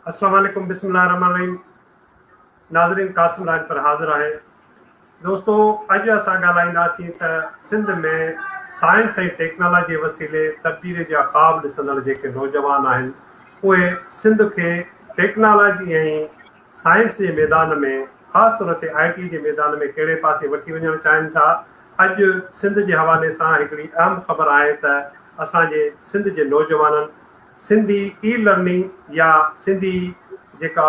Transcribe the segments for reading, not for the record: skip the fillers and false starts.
السلام عليڪم بسم الله الرحمن الرحيم ناظرين قاسم راڄپر حاضر آهي دوستو اڄ اسان ڳالهائينداسين ته سنڌ ۾ سائنس ۽ ٽيڪنالاجي وسيلي تبديلي جا خواب ڏسندڙ جيڪي نوجوان آهن اهي سنڌ کي ٽيڪنالاجي ۽ سائنس جي ميدان ۾ خاص طور تي آء ٽي جي ميدان ۾ ڪهڙي پاسي وٺي وڃڻ چاهين ٿا اڄ سنڌ جي حوالي سان هڪڙي اهم خبر آهي ته اسان جي سنڌ جي نوجوانن سنڌي اي لرننگ يا سنڌي جيڪا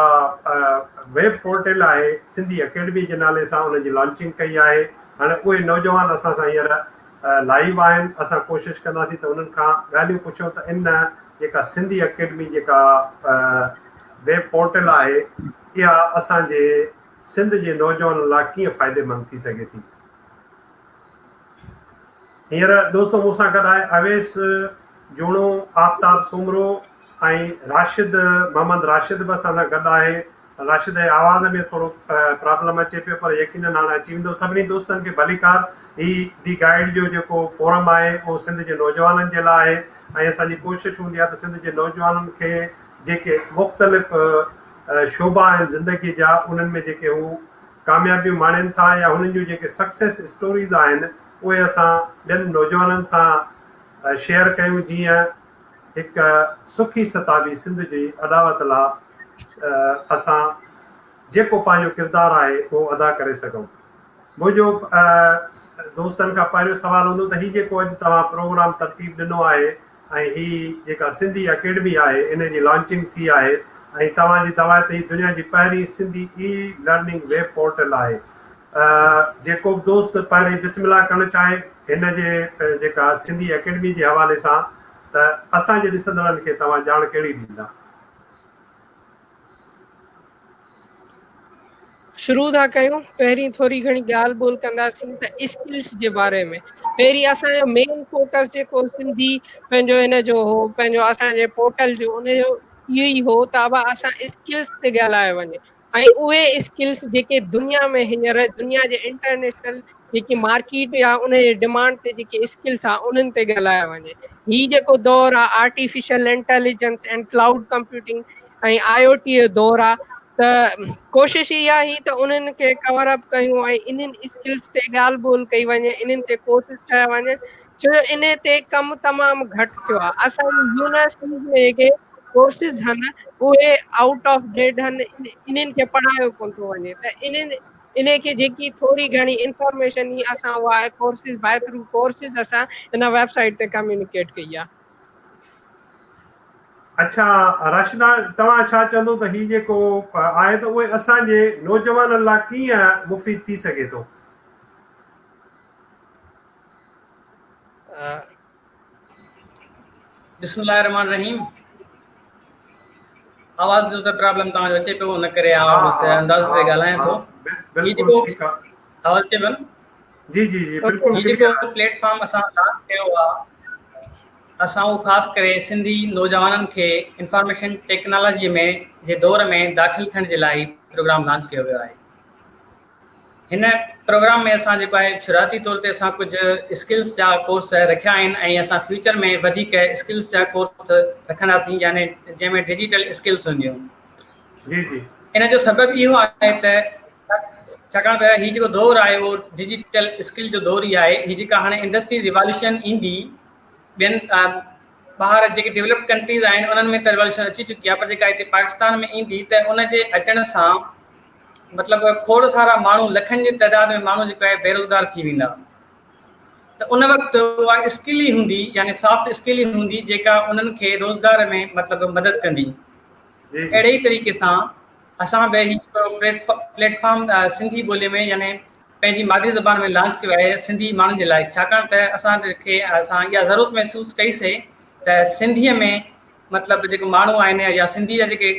ويب پورٽل آهي سنڌي اڪيڊمي جي نالي سان ان جي لانچنگ ڪئي آهي هاڻي اهي نوجوان اسان سان هينئر لائيو آهن اسان ڪوشش ڪنداسين ته انهن کان ڳالهيون پڇون ته ان جيڪا سنڌي اڪيڊمي جيڪا ويب پورٽل آهي اها اسان جي سنڌ جي نوجوانن لاء ڪيئن فائديمند ٿي سگهي ٿي. هينئر دوستو مون سان گڏ آهي اويس جوڻو، آفتاب سومرو ۽ راشد محمد راشد به اسان سان گڏ آهي. راشد جي آواز ۾ ٿورو پرابلم اچي پيو پر يقينن هاڻ اچي ويندو. سڀني دوستن کي ڀليڪار. هي the guide جو جيڪو فورم آهي اهو سنڌ جي نوجوانن جي لاء آهي ۽ اسان جي ڪوشش هوندي آهي ته سنڌ جي نوجوانن کي جيڪي مختلف شعبا آهن زندگي جا انهن ۾ جيڪي هو ڪاميابيون ماڻين ٿا يا هنن جون جيڪي سڪسيس اسٽوريز آهن اهي اسان ٻين نوجوانن سان شيئر ڪيون جيئن هڪ سکي ستابي سنڌ جي اڏاوت لا اسان جيڪو پنهنجو ڪردار آهي اهو ادا ڪري سگهون. منهنجو دوستن کان پهريون سوال هوندو ته هي جيڪو اڄ توهان پروگرام ترتيب ڏنو آهي ۽ هي جيڪا سنڌي اڪيڊمي آهي ان جي لانچنگ ٿي آهي ۽ توهان جي دعويٰ ته هي دنيا جي پهرين Sindhi e learning web portal آهي جيڪو به دوست پهرين بسم الله ڪرڻ چاهي هن جي جيڪا سنڌي اڪيڊمي جي حوالي سان ته اسان جي ڏسندڙن کي توهان ڄاڻ ڪهڙي ڏيندا. شروع ٿا ڪيون پهرين ٿوري گهڻي ڳالهه ٻولهه ڪنداسين ته اسڪلس جي باري ۾ پهرين اسان جو مين فوڪس جيڪو سنڌي پنهنجو هن جو هو پنهنجو اسان جي پورٽل جو ان جو اهو ئي هو ته ابا اسان اسڪلس تي ڳالهايو وڃي ۽ اهي اسڪلس جيڪي دنيا ۾ هينئر دنيا جي انٽرنيشنل جيڪي مارڪيٽ يا ان جي ڊمانڊ تي جيڪي اسڪلس آ انهن تي ڳالهايو وڃي هي جيڪو دور آ artificial intelligence and cloud computing ۽ I O T جو دور آ ته ڪوشش اها هئي ته انهن کي ڪور اپ ڪيون ۽ انهن اسڪلس تي ڳالهه ٻولهه ڪئي وڃي انهن تي ڪورسز ٺاهيا وڃن ڇو جو انهي تي ڪم تمام گهٽ ٿيو آ اسان جي يونيورسٽيز ۾ جيڪي ڪورسز هن اهي آئوٽ آف ڊيٽ هن انهن کي پڙهايو ڪونه ٿو وڃي ته انهن انهي کي جيڪي ٿوري گهڻي انفارميشن هئي اسان اها ڪورسز باء ٿرو ڪورسز اسان هن ويب سائيٽ تي ڪميونيڪيٽ ڪئي آ. اڇا راشد هاڻ توهان ڇا چوندو ته هي جيڪو آهي ته اهي اسان جي نوجوانن لاء ڪيئن مفيد ٿي سگهي ٿو؟ بسم الله الرحمن الرحيم آواز جو ته پرابلم توهان جو اچي پيو ان ڪري آئون بس انداز تي ڳالهايان ٿو هي جيڪو آواز اچي پيو نه جي جي جي بلڪل هي جيڪو پليٽ فارم اسان لانچ ڪيو آ اسان اهو خاص ڪري سنڌي نوجوانن کي انفارميشن ٽيڪنالاجي ۾ جي دور ۾ داخل ٿيڻ جي لاء هي پروگرام لانچ ڪيو ويو آهي هن پروگرام ۾ اسان جيڪو آهي شروعاتي طور تي اسان ڪجهه اسڪلس جا ڪورس رکيا آهن ۽ اسان فيوچر ۾ وڌيڪ اسڪلس جا ڪورس رکنداسين يعني جنهن ۾ ڊجيٽل اسڪلس هونديون جي جي ان جو سبب اهو آهي ته ڇاڪاڻ ته هي جيڪو دور آهي اهو ڊجيٽل اسڪل جو دور ئي آهي هي جيڪا هاڻي انڊسٽري ريواليوشن ايندي ٻين ٻاهر جيڪي ڊيولپڊ ڪنٽريز آهن انهن ۾ ته ريواليوشن اچي چڪي آهي پر جيڪا هتي پاڪستان ۾ ايندي ته ان جي اچڻ سان مطلب کوڙ سارا ماڻهو لکن جي تعداد ۾ ماڻهو جيڪو آهي بيروزگار ٿي ويندا ته ان وقت اها اسڪل ئي هوندي يعني سافٽ اسڪل ئي هوندي جيڪا انهن کي روزگار ۾ مطلب مدد ڪندي اهڙي ئي طريقي سان اسان به هي پليٽ فارم سنڌي ٻولي ۾ يعني پنهنجي مادري زبان ۾ لانچ ڪيو آهي سنڌي ماڻهن جي لاء ڇاڪاڻ ته اسان کي اسان اها ضرورت محسوس ڪئي سي ته سنڌيء ۾ مطلب جيڪي ماڻهو آهن يا سنڌي جا جيڪي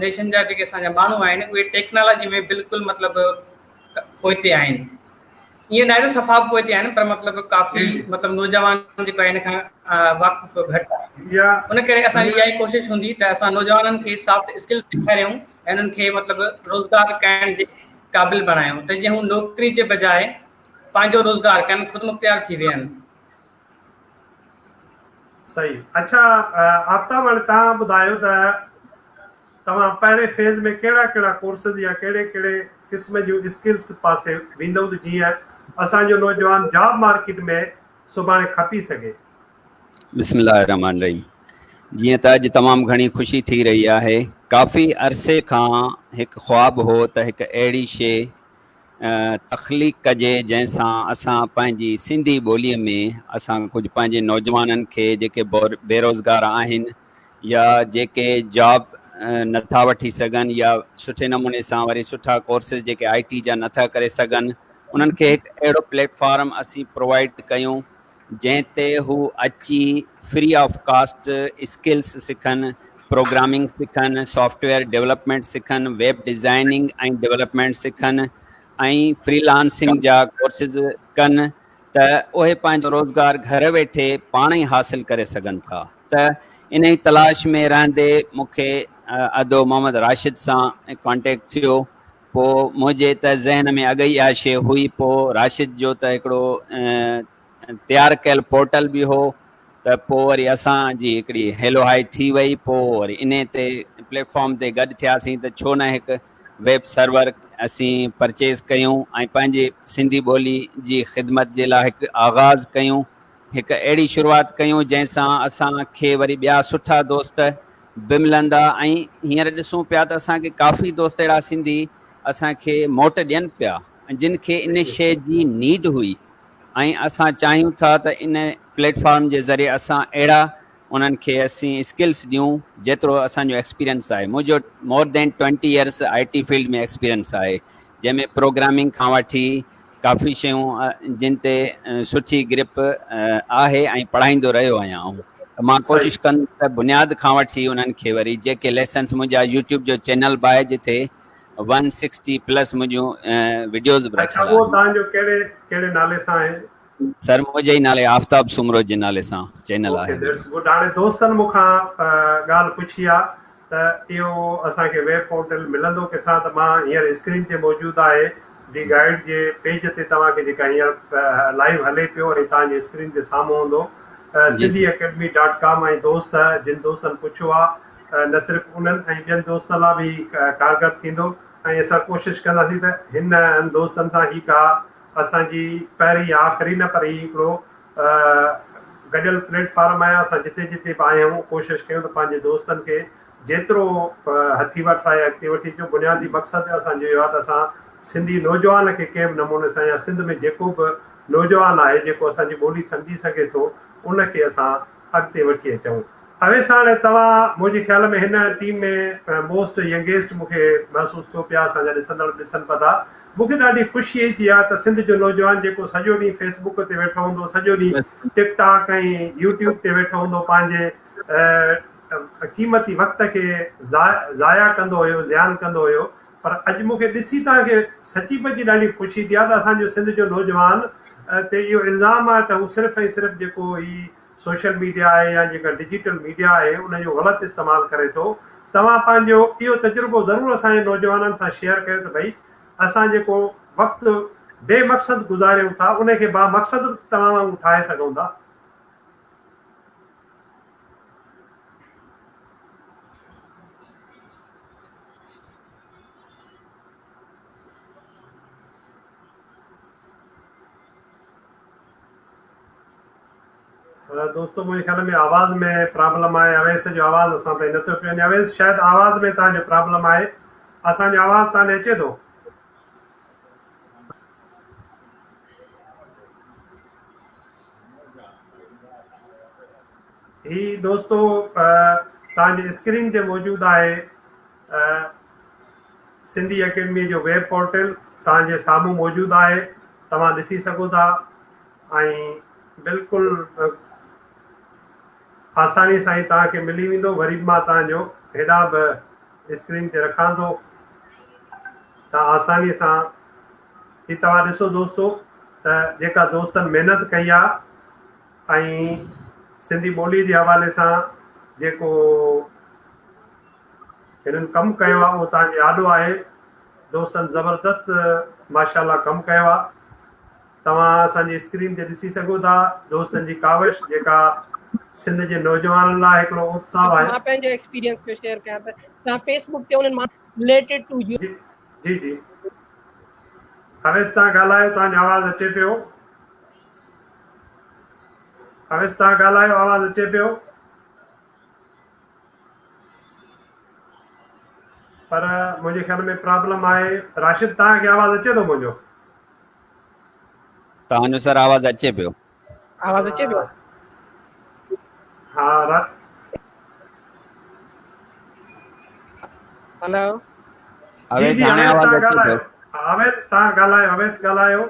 نيشن جا جيڪي اسان جا ماڻهو آهن اهي ٽيڪنالاجي ۾ بلڪل مطلب پوئتي آهن ائين ناهي ته صفا به پوئتي آهن پر مطلب ڪافي مطلب نوجوان جيڪو آهي ان کان واقف گهٽ آهن ان ڪري اسان جي اها ئي ڪوشش هوندي ته اسان نوجوانن کي سافٽ اسڪل سيکاريون ۽ انهن کي مطلب روزگار ڪرڻ جي قابل بڻايون ته جيئن هو نوڪري جي بجاء پنهنجو روزگار ڪن خودمختيار ٿي ويهن. صحيح اڇا آفتاب هاڻي توهان ٻڌايو ته توهان پهرين فيز ۾ ڪهڙا ڪهڙا ڪورسز يا ڪهڙي ڪهڙي قسم جون اسڪلز پاسي ويندؤ ته جيئن اسان جو نوجوان جاب مارڪيٽ ۾ سڀاڻي کپي سگهي. بسم الله الرحمٰن الرحيم جيئن ته اڄ تمام گهڻي خوشي ٿي رهي آهي ڪافي عرصي کان هڪ خواب هو ته هڪ اهڙي شي تخليق ڪجي جنهن سان اسان پنهنجي سنڌي ٻولي ۾ اسان ڪجهه پنهنجي نوجوانن کي جيڪي بيروزگار آهن يا جيڪي جاب نٿا وٺي سگهن يا سٺي نموني سان وري سٺا ڪورسز جيڪي آئي ٽي جا نٿا ڪري سگهن انهن کي هڪ اهڙو پليٽ فارم اسين پرووائيڊ ڪيون جنهن تي هو اچي فري آف ڪاسٽ اسڪلس سکن پروگرامنگ سکن سافٽويئر ڊولپمينٽ سکن ويب ڊزائننگ ۽ ڊولپمينٽ سکن ۽ فري لانسنگ جا ڪورسز ڪن ته اهي پنهنجو روزگار گهر ويٺي پاڻ ئي حاصل ڪري سگهن ٿا ته انهي تلاش ۾ رهندي مون کي ادو محمد راشد سان ڪانٽيڪٽ ٿيو پوء منهنجي ته ذهن ۾ اڳ ئي اها شيء هئي پوء راشد جو ته هڪڙو تيار ڪيل پورٽل به هو ته پوء وري اسان جي هڪڙي هيلو هائي ٿي وئي پوء وري انهي تي پليٽ فارم تي گڏ ٿياسين ته ڇو نه هڪ ويب سرور اسين پرچيز ڪيون ۽ پنهنجي سنڌي ٻولي جي خدمت جي لاء هڪ آغاز ڪيون هڪ اهڙي شروعات ڪيون جنهن سان اسان کي وري ٻيا سٺا دوست به ملندا ۽ هينئر ڏسون پيا ته اسان کي ڪافي دوست اهڙا سنڌي اسان کي موٽ ڏين پيا جن کي ان شيء جي نيڊ هئي ۽ اسان چاهيون ٿا ته ان پليٽ فارم جي ذريعي اسان اهڙا انهن کي اسين اسڪلس ڏيون جيترو اسان جو ايڪسپيرينس آهي منهنجو more than twenty years I T field ۾ experience آهي جنهن ۾ پروگرامنگ کان وٺي ڪافي شيون جن تي سٺي گرپ آهي ۽ پڙهائيندو رهيو آهيان آئون ته مان ڪوشش ڪندس ته بنياد کان وٺي انهن کي وري جيڪي ليسنس منهنجا يوٽيوب جو چينل به آهي جتي ون سڪسٽي پلس منهنجون وڊيوز به اڇا رکيل اهو آهن. توهان جو ڪهڙي ڪهڙي نالي سان آهي؟ سر منهنجي ئي نالي آفتاب سومرو جي نالي سان چينل اوڪي آهي that's منهنجو. گڊ هاڻي دوستن مون کان ڳالهه پڇي آ ته اهو اسان کي ويب پورٽل ملندو ڪٿان ته مان هينئر اسڪرين تي موجود آهي the guide جي پيج تي توهان کي جيڪا هينئر لائيو هلي پيو ۽ توهان جي اسڪرين تي سامهون هوندو جي سنڌي سر. اڪيڊمي ڊاٽ ڪام ۽ دوست جن دوستن پڇيو آ نه صرف انهن ۽ ٻين دوستن لاء به هي ڪارگر ٿيندو ۽ اسان ڪوشش ڪنداسين ته هن دوستن سان هي ڪا اسان جي پهرين يا آخري نه پر هي هڪڙو گڏيل پليٽ فارم آهي اسان جتي جتي به آهيون ڪوشش ڪيون ته پنهنجي دوستن کي جيترو هٿي وٺرائي اڳتي وٺي اچون بنيادي مقصد اسان جو اهو آهي ته اسان سنڌي نوجوان کي ڪنهن به نموني سان يا سنڌ ۾ جيڪو به نوجوان آهي جيڪو اسان جي ٻولي سمجهي سگهي ٿو ان کي اسان اڳتي وٺي اچون. اويس هاڻي توهان منهنجي خيال ۾ هن ٽيم ۾ موسٽ ينگيسٽ مون کي محسوس ٿيو پيا اسان جا ڏسندڙ به ڏسن پيا ٿا مون کي ڏاڍي خوشي ٿي آهي ته سنڌ جو نوجوان جيڪو سڄو ڏينهن فيس بڪ تي ويٺو هوندو سڄو ڏينهن ٽڪ ٽاڪ ۽ يوٽيوب تي ويٺو هوندو پنهنجي قيمتي وقت کي ضايع ڪندو هيو زيان ڪندو هيو پر اڄ مون کي ڏسي توهان کي سچي پچي ڏاڍي خوشي ٿي آهي ته اسان جو سنڌ جو نوجوان تي اهو الزام آهي ته هو صرف ۽ صرف جيڪو هي سوشل ميڊيا آهي يا جيڪا ڊجيٽل ميڊيا آهي ان جو غلط استعمال ڪري ٿو توهان پنهنجو اهو تجربو ضرور اسان جي نوجوانن سان شيئر ڪيو ته ڀئي اسان جيڪو وقت بي مقصد گذاريون ٿا ان کي با مقصد به ته توهان وانگر ٺاهي سگهون ٿا. دوستو منهنجي خيال ۾ آواز ۾ پرابلم آهي اويس جو آواز اسان تائين نٿو پيو وڃي اويس شايد آواز ۾ توهان جو پرابلم آهي اسان جو آواز توهان ڏي اچي ٿو هي دوستو توهان جي اسڪرين تي موجود آهي سنڌي اڪيڊمي جو ويب پورٽل توهان جي سامهون موجود آهي توهان ڏسي سگهو ٿا ۽ بلڪل آساني سان ئي توهان کي ملي ويندو وري به مان توهان جو هيڏانهن به اسڪرين تي رکان ٿو ته آساني سان هي توهان ڏسو دوستو ته جيڪا دوستن محنت ڪئي آ ۽ سنڌي ٻولي جي حوالي سان جيڪو هنن ڪم ڪيو آ اهو توهان جي آڏو آهي دوستن زبردست ماشاءالله ڪم ڪيو آ توهان اسان جي اسڪرين تي ڏسي سگهو ٿا دوستن جي ڪاوش جيڪا سنڌ جي نوجوانن لاء هڪڙو اتساهه آهي. مان پنهنجو ايڪسپيرينس پيو شيئر ڪيان ته توهان فيس بڪ تي انهن ماڻهن رليٽيڊ ٽو يو. جي جي جي اويس توهان ڳالهايو توهان جو آواز اچي پيو اويس توهان ڳالهايو آواز اچي پيو. پر منهنجي خيال ۾ پرابلم آهي راشد توهان کي آواز اچي ٿو منهنجو. توهان جو سر آواز اچي پيو. آواز اچي پيو. ها را هلو جي اويس جي هاڻي اويس آواز توهان اچي ڳالهايو پيو. اويس توهان ڳالهايو اويس ڳالهايو.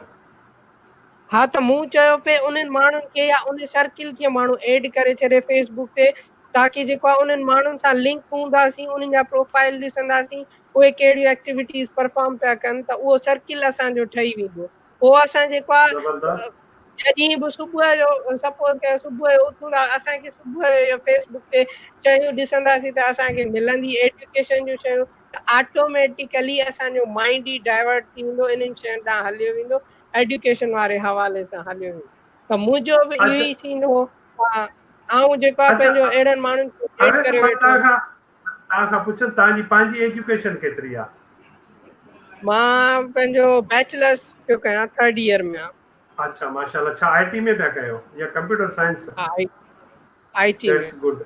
ها ته مون چيو پئي انهن ماڻهن کي يا ان سرڪل کي ماڻهو ايڊ ڪري ڇڏي فيس بڪ تي تاڪي جيڪو آهي انهن ماڻهن سان لنڪ هونداسين انهن جا پروفائل ڏسنداسين اهي ڪهڙيون ايڪٽيوٽيز پرفارم پيا ڪن ته اهو سرڪل اسان جو ٺهي ويندو پوء اسان جيڪو آهي زبردست. جڏهن به صبح جو سپوز ڪيو صبح جو اٿون ٿا اسان کي صبح جو فيس بڪ تي شيون ڏسنداسين ته اسان کي ملندي ايجوڪيشن جون شيون ته آٽوميٽيڪلي اسان جو مائنڊ ئي ڊائيورٽ ٿي ويندو انهن شين ڏانهن هليو ويندو ايجوڪيشن واري حوالي سان هليو ويندو ته منهنجو به اهو ئي سين هو آئون جيڪو آهي پنهنجو اهڙن ماڻهن کي ايڊ ڪري ويٺو توهان کان توهان کان پڇان توهان جي پنهنجي ايجوڪيشن ڪيتري آهي؟ مان پنهنجو بيچلرس پيو ڪيان ٿرڊ ايئر ۾ آهيان. اڇا ماشاءالله ڇا آئي ٽي ۾ پيا ڪيو يا ڪمپيوٽر سائنس؟ ها آئي ٽي ۾. That's good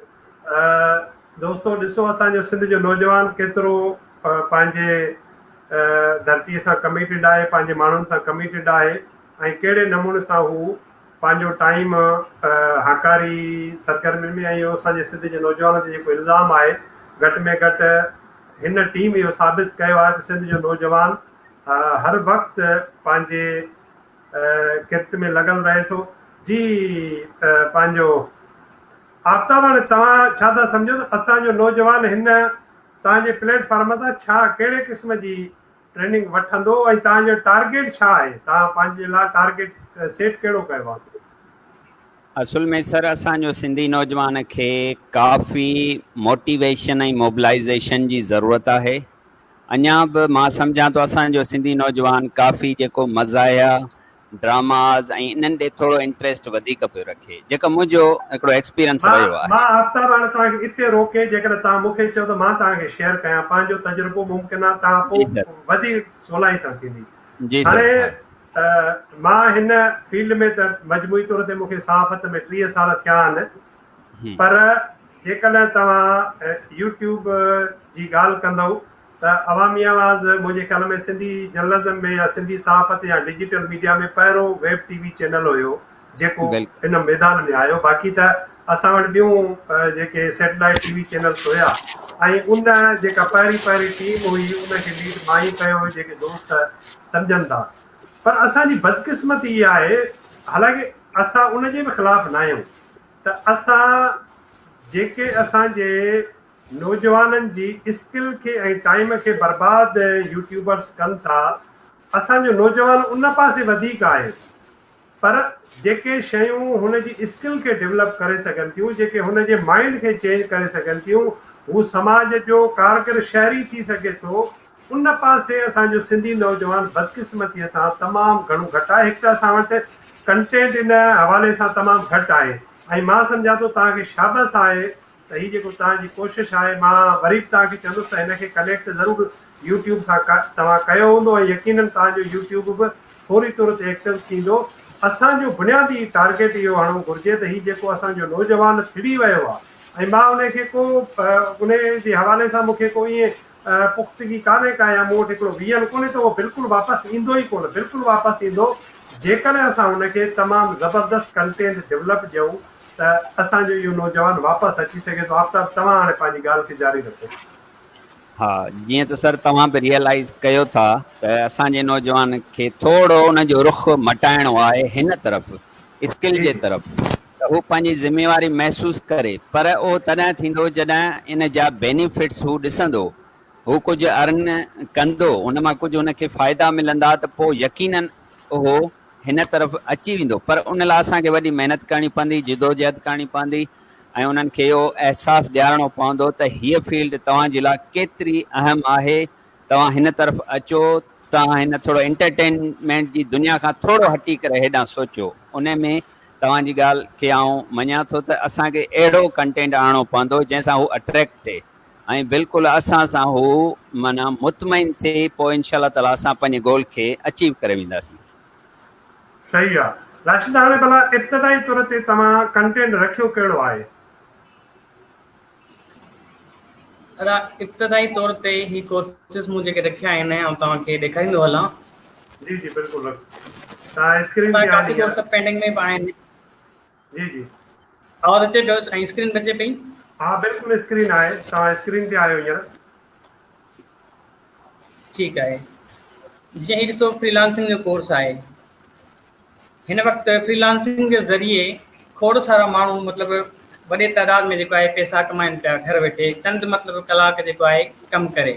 دوستو ڏسو اسان جو سنڌ جو نوجوان ڪيترو پنهنجي ڌرتي سان ڪميٽيڊ آهي پنهنجي ماڻهن سان ڪميٽيڊ آهي ۽ ڪهڙي نموني سان هو پنهنجو ٽائيم هاڪاري سرگرمين ۾ ۽ اهو اسان جي سنڌ جي نوجوان تي جيڪو الزام آهي گهٽ ۾ گهٽ هن ٽيم اهو ثابت ڪيو آهي ته سنڌ جو نوجوان هر وقت پنهنجي ڪرت ۾ لڳل رهي ٿو. جي پنهنجو آفتاب هاڻي توهان ڇا ٿا سمجهو ته اسان جو نوجوان هن توهان جي پليٽ فارم تان ڇا ڪهڙي قسم جي ٽريننگ وٺندو ۽ توهان جو ٽارگيٽ ڇا آهي توهان پنهنجي لاء ٽارگيٽ سيٽ ڪهڙو ڪيو آهي. اصل ۾ سر اسان جو سنڌي نوجوان کي ڪافي موٽيويشن ۽ موبلائيزيشن جي ضرورت آهي اڃا به مان سمجهان ٿو اسان جو سنڌي نوجوان ڪافي جيڪو مزاحيه ڊراماز ۽ انهن ڏي ٿورو انٽريسٽ وڌيڪ پيو رکي جيڪو منهنجو هڪڙو ايڪسپيرينس مان رهيو آهي. مان آفتاب هاڻي توهان کي اتي روڪي جيڪڏهن توهان مون کي چئو ته مان توهان کي شيئر ڪيان پنهنجو تجربو ممڪن آهي توهان جي پوء سر. وڌيڪ سولائي سان ٿيندي جي سر هاڻي ها. مان هن فيلڊ ۾ ته مجموعي طور تي مون کي صحافت ۾ 30 سال ٿيا آهن پر جيڪڏهن توهان يوٽيوب جي ڳالهه ڪندؤ ته عوامي آواز منهنجي خيال ۾ سنڌي جرنلزم ۾ يا سنڌي صحافت يا ڊجيٽل ميڊيا ۾ پهريون ويب ٽي وي چينل هيو جيڪو ان ميدان ۾ آيو باقي ته اسان وٽ ٻيون جيڪي سيٽلائيٽ ٽي وي چينلز هيا ۽ ان جيڪا پهرين پهرين ٽيم هئي ان کي ليڊ مان ئي ڪيو هيو جيڪي دوست سمجهن ٿا پر اسان جي بدقسمتي اها آهي حالانڪه اسان ان جي به خلاف ناهيون ته اسان جيڪي اسان جي نوجوانن جي اسڪل کي ۽ ٽائيم کي برباد يوٽيوبرس ڪن ٿا اسان جو نوجوان ان پاسي وڌيڪ آهي پر جيڪي شيون هن جي اسڪل کي ڊولپ ڪري سگهن ٿيون جيڪي هن جي مائنڊ کي چينج ڪري سگهن ٿيون هو سماج جو ڪارگر شهري ٿي سگهي ٿو ان پاسي اسان جو سنڌي نوجوان بدقسمتي سان تمام گهڻو گهٽ آهي هڪ ته اسان وٽ ڪنٽينٽ ان حوالي سان تمام گهٽ آهي ۽ مان سمجهان ٿو توهان کي شابس آهي ته هي جيڪو توهان جي ڪوشش آهي مان وري به توهان کي چوندس ته هن کي ڪنيڪٽ ضرور يوٽيوب سان توهان ڪيو هوندو ۽ يقينن توهان جو يوٽيوب به فوري طور تي ايڪٽو ٿيندو اسان جو بنيادي ٽارگيٽ اهو هڻڻ گهرجي ته هي جيڪو اسان جو نوجوان ٿڙي ويو آهي ۽ مان ان کي ڪو ان جي حوالي سان مون کي ڪو ائين پختگي ڪانهي ڪا يا مون وٽ هڪڙو ويزن ڪونهي ته اهو بلڪل واپس ايندو ئي ڪونه بلڪل واپس ايندو جيڪڏهن اسان ان کي تمام زبردست ڪنٽينٽ ڊولپ ڏيون ته اسان جو اهو نوجوان واپس اچي سگهي ٿو. آفتاب توهان هاڻي پنهنجي ڳالهه کي جاري رکو. ها جيئن ته سر توهان به ريئلائيز ڪيو ٿا ته اسان جي نوجوان کي ٿورو ان جو رخ مٽائڻو آهي هن طرف اسڪل جي طرف ته هو پنهنجي ذميواري محسوس ڪري پر اهو تڏهن ٿيندو جڏهن ان جا بينيفٽس هو ڏسندو هو ڪجهه ارن ڪندو ان مان ڪجهه ان کي فائدا ملندا ته پوء يقينن اهو هن طرف اچي ويندو پر ان لاء اسان کي وڏي محنت ڪرڻي پوندي، جدوجهد ڪرڻي پوندي ۽ انهن کي اهو احساس ڏيارڻو پوندو ته هيء فيلڊ توهان جي لاء ڪيتري اهم آهي، توهان هن طرف اچو، توهان هن ٿورو انٽرٽينمينٽ جي دنيا کان ٿورو هٽي ڪري هيڏانهن سوچيو، ان ۾ توهان جي ڳالهه کي آئون مڃان ٿو ته اسان کي اهڙو ڪنٽينٽ آڻڻو پوندو جنهن سان هو اٽريڪٽ ٿئي ۽ بلڪل اسان سان هو معنيٰ مطمئن ٿئي پوء انشاء الله تعاليٰ اسان پنهنجي گول کي اچيو ڪري وينداسين. صحيح آ راشد هاڻي ڀلا ابتدائي طور تي توهان ڪنٽينٽ رکيو ڪهڙو آهي؟ ادا ابتدائي طور تي هي ڪورسز مون جيڪي رکيا آهن آئون توهان کي ڏيکاريندو هلان. جي جي بلڪل رک توهان اسڪرين تي آهن ڪافي ڪورس پينڊنگ ۾ به آهن. جي جي آواز اچي پيو ۽ اسڪرين به اچي پئي؟ ها بلڪل اسڪرين آهي توهان اسڪرين تي آهيو هينئر. ٺيڪ آهي جيئن هي ڏسو فري لانسنگ جو ڪورس آهي هن وقت فري لانسنگ جي ذريعي کوڙ سارا ماڻهو مطلب وڏي تعداد ۾ جيڪو آهي پيسا ڪمائن پيا گهر ويٺي چند مطلب ڪلاڪ جيڪو آهي ڪم ڪري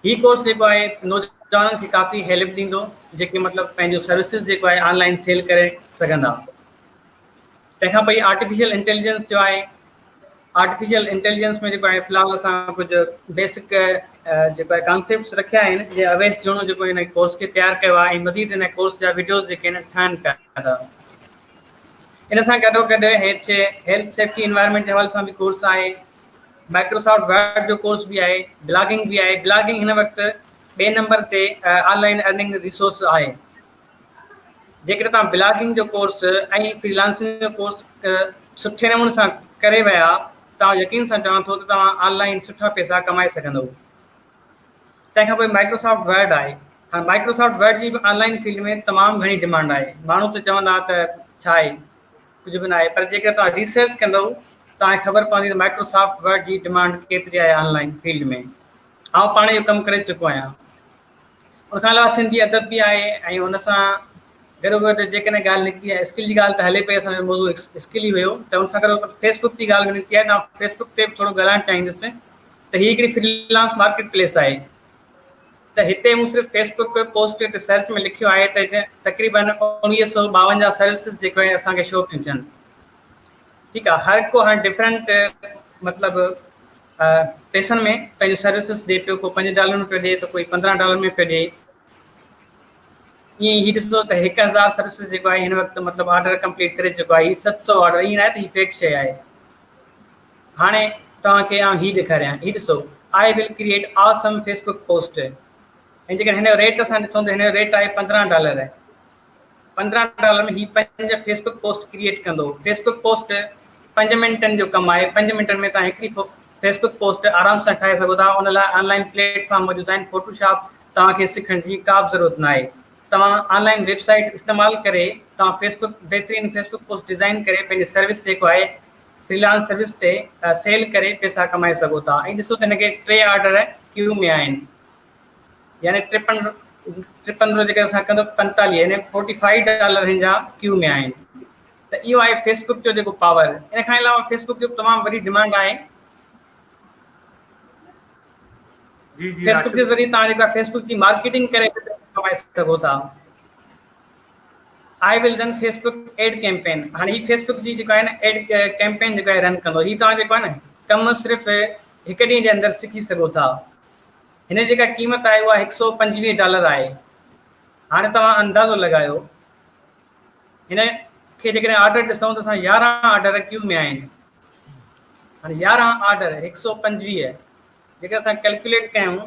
هي ڪورس جيڪو آهي نوجوانن کي ڪافي هيلپ ڏيندو جيڪي مطلب پنهنجو سروسز جيڪو آهي آن لائن سيل ڪري سگهندا تنهن کان پوء آرٽيفيشل انٽيليجنس جو آهي آرٽيفيشل انٽيليجنس ۾ جيڪو آهي في الحال اسان ڪجهه بيسڪ جيڪو آهي ڪانسيپٽس رکيا آهن جي اويس جوڻو جيڪو هن ڪورس کي تيار ڪيو آهي ۽ مزيد هن ڪورس جا وڊيوز جيڪي آهن ٺاهن پيا ٿا ان سان گڏو گڏ هيٺ هيلٿ سيفٽي انوائرمينٽ جي حوالي سان به ڪورس آهي مائڪروسافٽ ورڊ جو ڪورس به آهي بلاگنگ به آهي بلاگنگ هن وقت ٻئي نمبر تي آن لائن ارننگ ريسورس آهي جيڪڏهن توهان بلاگنگ جو ڪورس ۽ فري لانسنگ جو ڪورس سٺي نموني سان ڪري ويا ته آئون يقين سان چوان ٿو ته توهان آن لائن سٺا پئسا ڪمائي سگهندؤ. تنهن کان پوء مائڪروسافٽ ورڊ آهي. هاڻ مائڪروسافٽ ورڊ جي به آن لائن فيلڊ ۾ تمام گهڻي ڊمانڊ آهي. ماڻهو ته چوندا ته ڇا آهي ڪجهه به ناهي پر جيڪڏهن توهان ريسرچ ڪندؤ توهان کي خبر پوندي ته مائڪروسافٽ ورڊ جي ڊمانڊ ڪيتري آهي آن لائن فيلڊ ۾. آئون پاڻ اهو ڪم ڪري چڪو آهيان. ان کان علاوه سنڌي ادب به آهي ۽ ان سان گڏوگڏ جيڪڏهن ڳالهه نڪتي آهي اسڪل جي ڳالهه ته هلي پئي اسان جو موضوع اسڪل ئي هيو ته ان سان گڏوگڏ فيس بڪ جي ڳالهه به نڪتي آهي ته آئون فيس بڪ تي به ٿورو ڳالهائڻ چاهيندس ته هي هڪڙي فري لانس مارڪيٽ پليس آهي ته هتي مون صرف فيس بڪ پوسٽ تي سرچ ۾ لکيو آهي ته تقريبن 1952 سروسز جيڪو آهي اسان کي شو پيون ٿين ٺيڪ آهي هر ڪو هاڻي ڊفرنٽ مطلب پئسن ۾ پنهنجو سروسز ڏي پيو ڪو پنج ڊالر ۾ پيو ڏي ته ڪوئي 15 ڊالر ۾ پيو ڏي ائين هي ڏسو ته 1000 سروسز جيڪو آهي هن وقت مطلب آرڊر ڪمپليٽ ڪري چڪو آهي 700 آرڊر ائين آهي ته هي فيڪ شي آهي هاڻي توهان کي آئون هي ڏيکاريان هي ڏسو I will create awesome Facebook post ۽ جيڪڏهن هن جو ريٽ اسان ڏسون ته هن جو ريٽ آهي 15 ڊالر 15 ڊالر ۾ هي پنج فيس بڪ پوسٽ ڪريئيٽ ڪندو. فيس بڪ پوسٽ پنج منٽن جو ڪم آهي. پنج منٽن ۾ توهان هڪڙي فيس بڪ پوسٽ آرام سان ٺاهي سگهو ٿا. ان لاء آن لائن پليٽ فارم موجود آهن. فوٽو شاپ توهان کي سکڻ جي ڪا به ضرورت ناهي. توهان آن لائن ويب سائيٽس استعمال ڪري توهان فيس بڪ بهترين فيس بڪ پوسٽ ڊزائين ڪري پنهنجي سروس جيڪو آهي فري لانس سروس تي سيل ڪري پئسا ڪمائي سگهو ٿا. ۽ ڏسو ته هن کي ٽي آرڊر ڪيو ۾ آهن. يعني ٽي پندرهن جيڪڏهن اسان ڪندو 45 يعني 45 ڊالر هن جا ڪيو ۾ آهن ته اهو آهي فيس بڪ جو جيڪو پاور ان کان علاوه فيس بڪ جو تمام وڏي ڊيمانڊ آهي جي جي فيس بڪ جي ذريعي توهان جيڪا فيس بڪ جي مارڪيٽنگ ڪري ڪمائي سگهو ٿا I will run Facebook ad campaign هاڻي هي فيس بڪ جي جيڪا آهي نه ايڊ ڪيمپين جيڪا آهي رن ڪندو هي توهان جيڪو آهي نه ڪم صرف هڪ ڏينهن جي اندر سکي سگهو ٿا هن جي جيڪا قيمت آهي اها هڪ سئو 25 ڊالر آهي. هاڻي توهان اندازو لڳايو هن کي جيڪڏهن آرڊر ڏسون ته اسان 11 آرڊر ڪيو ۾ آهن. هاڻي 11 آرڊر هڪ سئو 25 جيڪڏهن اسان ڪيلڪيوليٽ ڪيون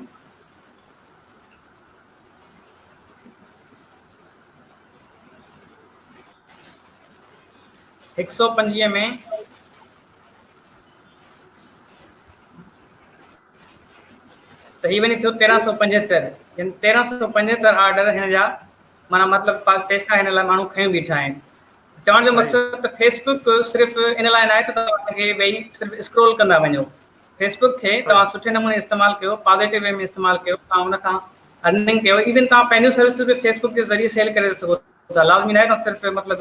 هڪ سئو 25 ۾ ته هي وڃي ٿيو 1375 يعني 1375 آرڊر هن جا معنيٰ مطلب پئسا هن لاء ماڻهو کنيو بيٺا آهن. چوڻ جو مقصد ته فيس بڪ صرف ان لاء ناهي ته توهان ان کي ويهي صرف اسڪرول ڪندا وڃو. فيس بڪ کي توهان سٺي نموني استعمال ڪيو، پازيٽو وي ۾ استعمال ڪيو، توهان ان کان ارننگ ڪيو، ايون توهان پنهنجون سروسز به فيس بڪ جي ذريعي سيل ڪري سگهو ٿا. لازمي ناهي ته صرف مطلب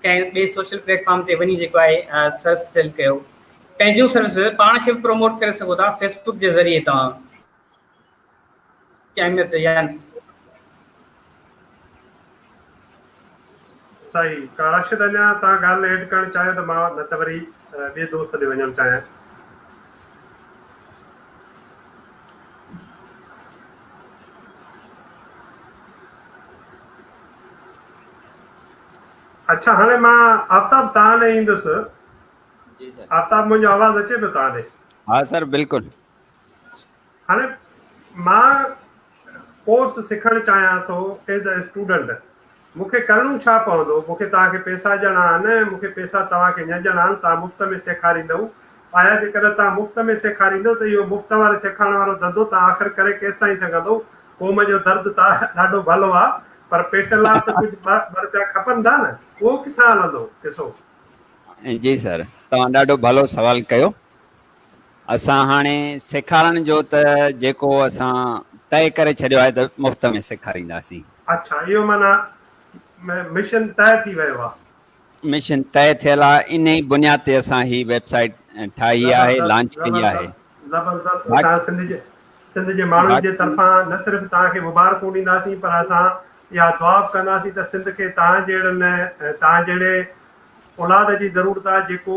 ڪنهن ٻئي سوشل پليٽ فارم تي وڃي جيڪو آهي سروس سيل ڪيو. پنهنجون سروسز پاڻ کي به پروموٽ ڪري سگهو ٿا فيس بڪ جي ذريعي توهان اهميت يا صحيح ڪا راشد اڃا توهان ڳالهه ايڊ ڪرڻ چاهيو ته مان نه ته وري ٻئي دوست ڏي وڃڻ چاهيان. اڇا هاڻي مان آفتاب توهان ڏي ايندس. جي سر. آفتاب منهنجو آواز اچي پيو توهان ڏي؟ ها سر بلڪل. هاڻي مان ڪورس سکڻ چاهيان ٿو ايز ا اسٽوڊنٽ مون کي ڪرڻو ڇا پوندو؟ مون کي توهان کي پئسا ڏيڻا آهن، مون کي پئسا توهان کي نه ڏيڻا آهن، توهان مفت ۾ سيکاريندؤ. آيا جيڪڏهن توهان مفت ۾ سيکاريندؤ ته اهو مفت واري سيکارڻ وارو ڌنڌو توهان آخر ڪري ڪيستائين سگهندؤ؟ قوم جو درد ته ڏاڍو ڀلو آ پر پيٽ لاء ته ڪجهه ٻه رپيا کپن ٿا نه، اهو ڪٿان هلندو قصو؟ جي سر توهان ڏاڍو ڀلو سوال ڪيو. اسان هاڻي سيکارڻ جو ته جيڪو اسان طئي ڪري ڇڏيو آهي ته مفت ۾ سيکارينداسين. اڇا اهو معنيٰ مشن طئي ٿي ويو آهي. مشن طئي ٿيل آهي انهي بنياد تي اسان هي ويب سائيٽ ٺاهي آهي زبردست لانچ ڪئي آهي. زبردست زبردست اسان سنڌ جي سنڌ جي ماڻهن جي باقي طرفان نه صرف توهان کي مبارڪون ڏينداسين پر اسان اها دعا به ڪنداسين ته سنڌ کي توهان جهڙن توهان جهڙي اولاد جي ضرورت آهي جيڪو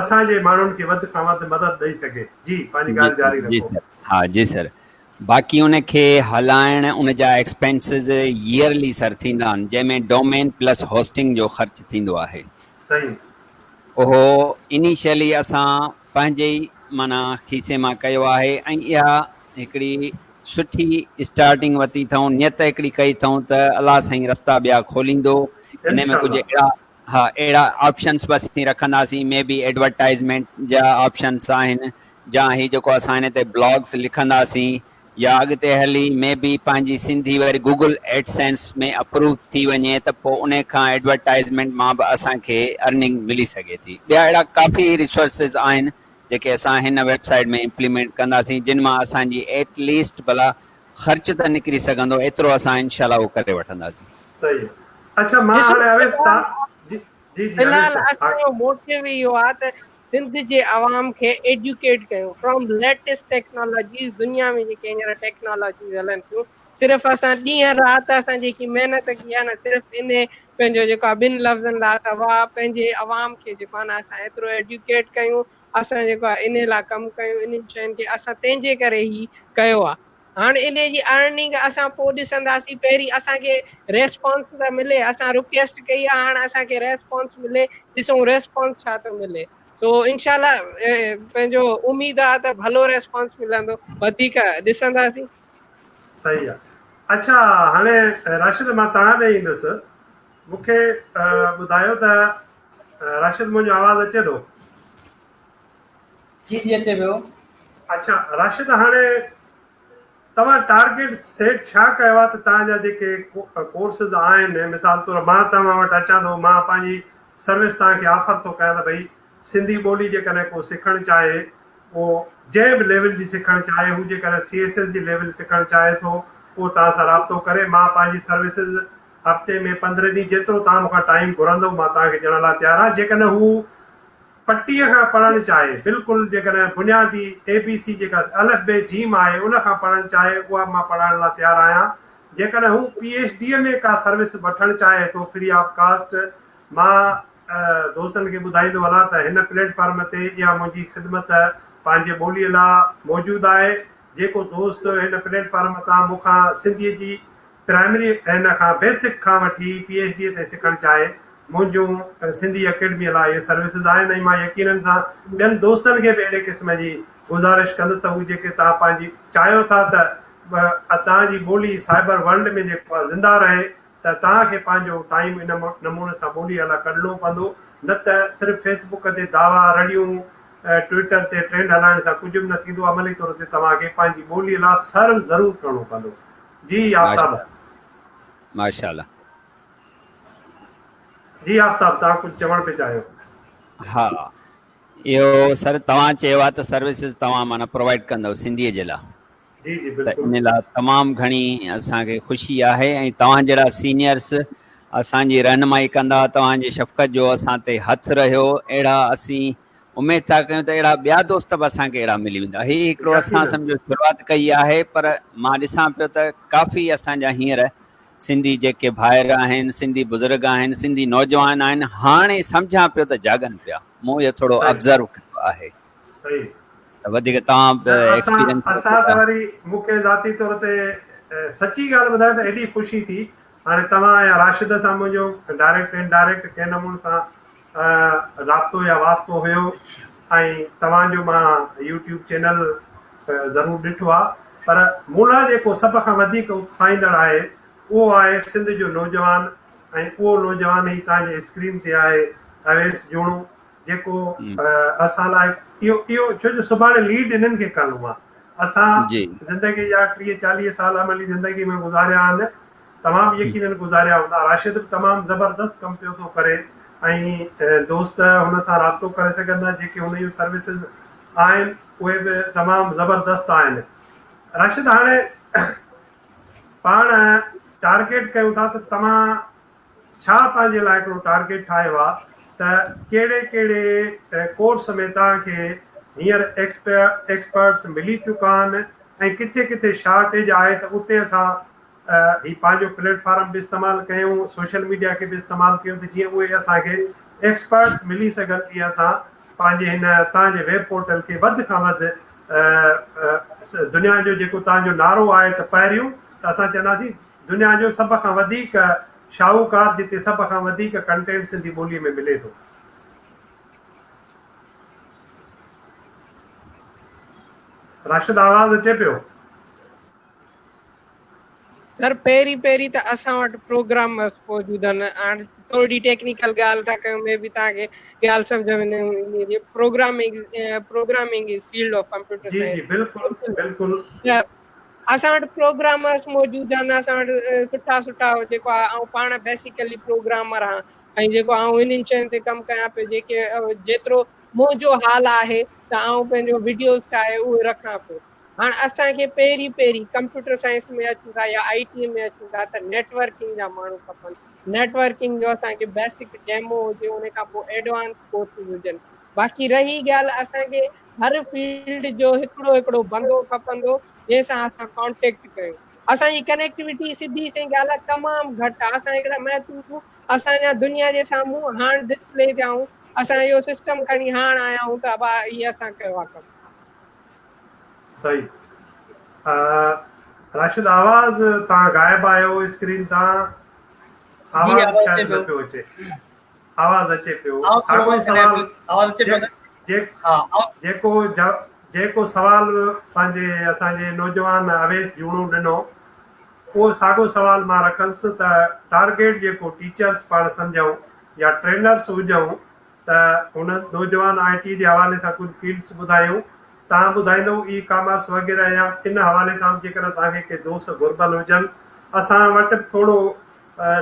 اسان جي ماڻهن کي وڌ کان وڌ مدد ڏئي سگهي. جي پنهنجي جي ڳالهه جاري جي رکو. سر ها جي سر باقي ان کي هلائڻ ان جا ايڪسپينسز ييئرلي سر ٿيندا آهن جنهن ۾ ڊومين پلس هوسٽنگ جو خرچ ٿيندو آهي. صحيح. اهو انيشلي اسان پنهنجي ئي معنيٰ کيسي مان ڪيو آهي ۽ اها هڪڙي سٺي اسٽارٽنگ ورتي اٿئون نيت هڪڙي ڪئي اٿئون ته الله سائين رستا ٻيا کوليندو ان ۾ انشاء ڪجهه الله. اهڙا ها اهڙا آپشنس به اسين رکنداسين مي بي ايڊورٽائزمينٽ جا آپشنس آهن جا هي جيڪو اسان هن تي بلاگس لکنداسين يا اڳتي هلي مي بي پنهنجي سنڌي وري گوگل ايڊسينس ۾ اپروو ٿي وڃي ته پوء ان کان ايڊورٽائزمينٽ مان به اسان کي ارننگ ملي سگهي ٿي ٻيا اهڙا ڪافي ريسورسز آهن جيڪي اسان هن ويب سائيٽ ۾ امپليمينٽ ڪنداسين جن مان اسان جي ايٽ ليسٽ ڀلا خرچ ته نڪري سگهندو ايترو اسان انشاء الله اهو ڪري وٺنداسين. صحيح اڇا مان ڏسو هاڻي اويس في تان الحال جي جي جي في الحال اويس ها اسان جو موٽو اهو آهي ته سنڌ جي عوام کي ايجوڪيٽ ڪيون فرام ليٽيسٽ ٽيڪنالاجيز دنيا ۾ جيڪي هينئر ٽيڪنالاجيز هلن ٿيون صرف اسان ڏينهن رات اسان جيڪي محنت ڪئي آهي نه صرف انهي پنهنجو جيڪو آهي ٻن لفظن لاء ته واهه پنهنجي عوام کي جيڪو آهي نه اسان ايترو ايجوڪيٽ ڪيون اسان جيڪو آهي انهي لاء ڪم ڪيون انهن شين کي اسان تنهن جي ڪري هي ڪيو آهي هاڻ انهي جي ارننگ اسان پوء ڏسنداسين پهرين اسان کي ريسپانس ته ملي اسان رڪويسٽ ڪئي آهي هاڻ اسان کي ريسپانس ملي ڏسون ريسپانس ڇا ٿو ملي سو انشاء الله پنهنجو اميد آهي ته ڀلو ريسپانس ملندو وڌيڪ ڏسنداسين. صحيح آ اڇا هاڻي راشد مان توهان ڏي ايندس مون کي ٻڌايو ته راشد منهنجو آواز اچي ٿو؟ جي جي اچي پيو. اڇا راشد هاڻي توهان ٽارگيٽ سيٽ ڇا ڪيو آهي ته توهان جا جيڪي ڪورسز آهن مثال طور مان توهان وٽ اچان ٿو مان پنهنجي سروس توهان کي آفر ٿو ڪيان ته ڀئي سنڌي ٻولي جيڪڏهن ڪو سکڻ چاهي اهو جنهن به ليول جي سکڻ چاهي هو جيڪڏهن سي ايس ايس جي ليول سکڻ چاهي ٿو اهو توهان سان رابطو ڪري مان پنهنجي سروسز هفتي ۾ پندرهن ڏينهن جيترو توهان مون کان ٽائيم گهرندو مان توهان کي ڏيڻ لاء تيار آهيان جيڪڏهن هو پٽيء کان پڙهڻ چاهي بلڪل جيڪڏهن بنيادي اي بي سي جيڪا الف بي جيم آهي ان کان پڙهڻ چاهي اها به مان پڙهائڻ لاء تيار آهيان جيڪڏهن هو پي ايڇ ڊيء ۾ ڪا سروس وٺڻ چاهي ٿو فري آف ڪاسٽ مان دوستن کي ٻڌائيندو هلان ته هن پليٽ فارم تي اها منهنجي خدمت پنهنجي ٻوليء لاء موجود آهي جيڪو دوست هن پليٽ فارم تان مون کان سنڌيء جي پرائمري هن کان بيسڪ کان وٺي پي ايڇ ڊي تائين سکڻ چاهي منهنجون سنڌي اڪيڊميء لاء اهي سروسز آهن ۽ مان يقينن سان ٻين دوستن کي به اهڙي قسم جي گذارش ڪندس ته هو جيڪي توهان پنهنجي چاهيو ٿا ته توهان جي ٻولي سائبر ورلڊ ۾ جيڪو آهي زنده رهي ته توهان کي پنهنجو ٽائيم ان نموني سان ٻوليء لاء ڪڍڻو پوندو نه ته صرف فيس بڪ تي دعويٰ رڙيون ٽوئيٽر تي ٽرينڊ هلائڻ سان ڪجهه به نه ٿيندو عملي طور تي توهان کي پنهنجي ٻوليء لاء سرو ضرور ڪرڻو پوندو. جي آفتاب. ماشاء الله. جي آفتاب توهان ڪجهه چوڻ پئي چاهيو. ها اهو سر توهان چيو آهي ته سروسز توهان معنيٰ پرووائيڊ ڪندو سنڌي جي لاء جي جي ته بلڪل ان لاء تمام گهڻي اسان کي خوشي آهي ۽ توهان جهڙا سينيئرس اسان جي رهنمائي ڪندا توهان جي شفقت جو اسان تي هٿ رهيو اهڙا اسين اميد ٿا ڪيون ته اهڙا ٻيا دوست به اسان کي اهڙا ملي ويندا. هي هڪڙو اسان يقينن. سمجهو شروعات ڪئي آهي پر مان ڏسان پيو ته ڪافي اسان جا هينئر سنڌي جيڪي ڀائر آهن، سنڌي بزرگ آهن، سنڌي نوجوان آهن هاڻي سمجهان پيو ته جاڳن پيا. مون اهو ٿورو صحيح. آبزرو ڪيو آهي. صحيح. ته وڌيڪ توهان نه به اسان ايڪسپيرينس رکو اسان ته ٿا. وري مون کي ذاتي طور تي سچي ڳالهه ٻڌايان ته ايڏي خوشي ٿي. هاڻي توهان يا راشد سان منهنجو ڊائريڪٽ انڊائريڪٽ ڪنهن نموني سان رابطو يا واسطو هيو ۽ توهان جو مان يوٽيوب چينل ضرور ڏٺو آ پر مون لاء جيڪو سڀ کان وڌيڪ اتساهيندڙ آهي اهو آهي سنڌ جو نوجوان ۽ اهو نوجوان هي توهان جي اسڪرين تي آهي اويس جوڻو جيڪو اسان لاء اهو اهو ڇو جو سڀاڻي ليڊ انهن کي ڪرڻو آ اسان زندگي جا 30 40 سال عملي زندگي ۾ گذاريا آهن توهان به يقينن گذاريا هوندا. راشد به تمام زبردست ڪم پيو ٿو ڪري ۽ دوست هن سان رابطو ڪري سگهن ٿا جيڪي هن جون سروسز آهن اهي به تمام زبردست آهن. راشد هاڻي پاڻ ٽارگيٽ ڪيون ٿا ته توهان ڇا پنهنجي لاء هڪڙو ٽارگيٽ ٺاهيو آ ته ڪهڙي ڪهڙي ڪورس ۾ توهان کي هينئر ايڪسپرٽس ملي چڪا آهن ۽ ڪٿي ڪٿي شارٽيج آهي ته اتي اسان هي پنهنجو پليٽ فارم به استعمال ڪيون سوشل ميڊيا کي به استعمال ڪيون ته جيئن اهي اسان کي ايڪسپرٽس ملي سگهن جيئن اسان پنهنجي هن توهان جي ويب پورٽل کي وڌ کان وڌ دنيا جو جيڪو توهان جو نعرو آهي ته پهريون ته اسان چونداسين دنيا جو سڀ کان وڌيڪ شاهوڪار جتي سڀ کان وڌيڪ ڪنٽينٽ سنڌي ٻولي ۾ ملي ٿو. راشد آواز اچي پيو. سر پهرين پهرين ته اسان وٽ پروگرامرز موجود آهن هاڻ ٿوري ٽيڪنيڪل ڳالهه ٿا ڪيون مي بي توهان کي ڳالهه سمجهه ۾ نه ايندي programming programming is field of computer G G بلڪل بلڪل اسان وٽ پروگرامرز موجود آهن اسان وٽ سٺا سٺا جيڪو آهي آئون پاڻ بيسيڪلي پروگرامر آهيان ۽ جيڪو آئون انهن شين تي ڪم ڪيان پيو جيڪي جيترو منهنجو حال آهي ته آئون پنهنجو وڊيوز ٺاهي اهي رکان پيو هاڻ اسان کي پهرين پهرين ڪمپيوٽر سائنس ۾ اچون ٿا يا آئي ٽي ۾ اچون ٿا ته نيٽ ورڪنگ جا ماڻهو کپن نيٽ ورڪنگ جو اسان کي بيسڪ ڊيمو هجي ان کان پوء ايڊوانس ڪورسز هجن باقي رهي ڳالهه اسان کي هر فيلڊ جو هڪڙو هڪڙو بندو کپندو جنهن سان اسان ڪانٽيڪٽ ڪيون اسان جي ڪنيڪٽيوٽي سڌي سئين ڳالهه آهي تمام گهٽ آهي اسان هڪڙا محدود اسان جا دنيا جي سامهون هاڻ ڊسپلي ٿيا آهيون اسان اهو سسٽم کڻي هاڻ آيا آهيون ته ابا هي اسان ڪيو آهي ڪم. صحيح راشد آواز تان غائب آهيو اسڪرين تان آواز شايد نه پيو اچي آواز اچي پيو ساڳو سوال آواز اچي پيو جيڪو جيڪو سوال پنهنجي اسان جي نوجوان اويس جوڻو ڏنو اهو ساڳو سوال مان رکندس ته ٽارگيٽ جيڪو ٽيچرس پاڻ سمجهون يا ٽرينرس هجون ته هن نوجوان آء ٽي جي حوالي سان ڪجهه فيلڊس ٻڌايون. توهان ٻڌائيندؤ اي ڪامرس وغيره يا ان حوالي سان به جيڪڏهن توهان کي ڪي دوست گهربل هجن. اسان وٽ به ٿورو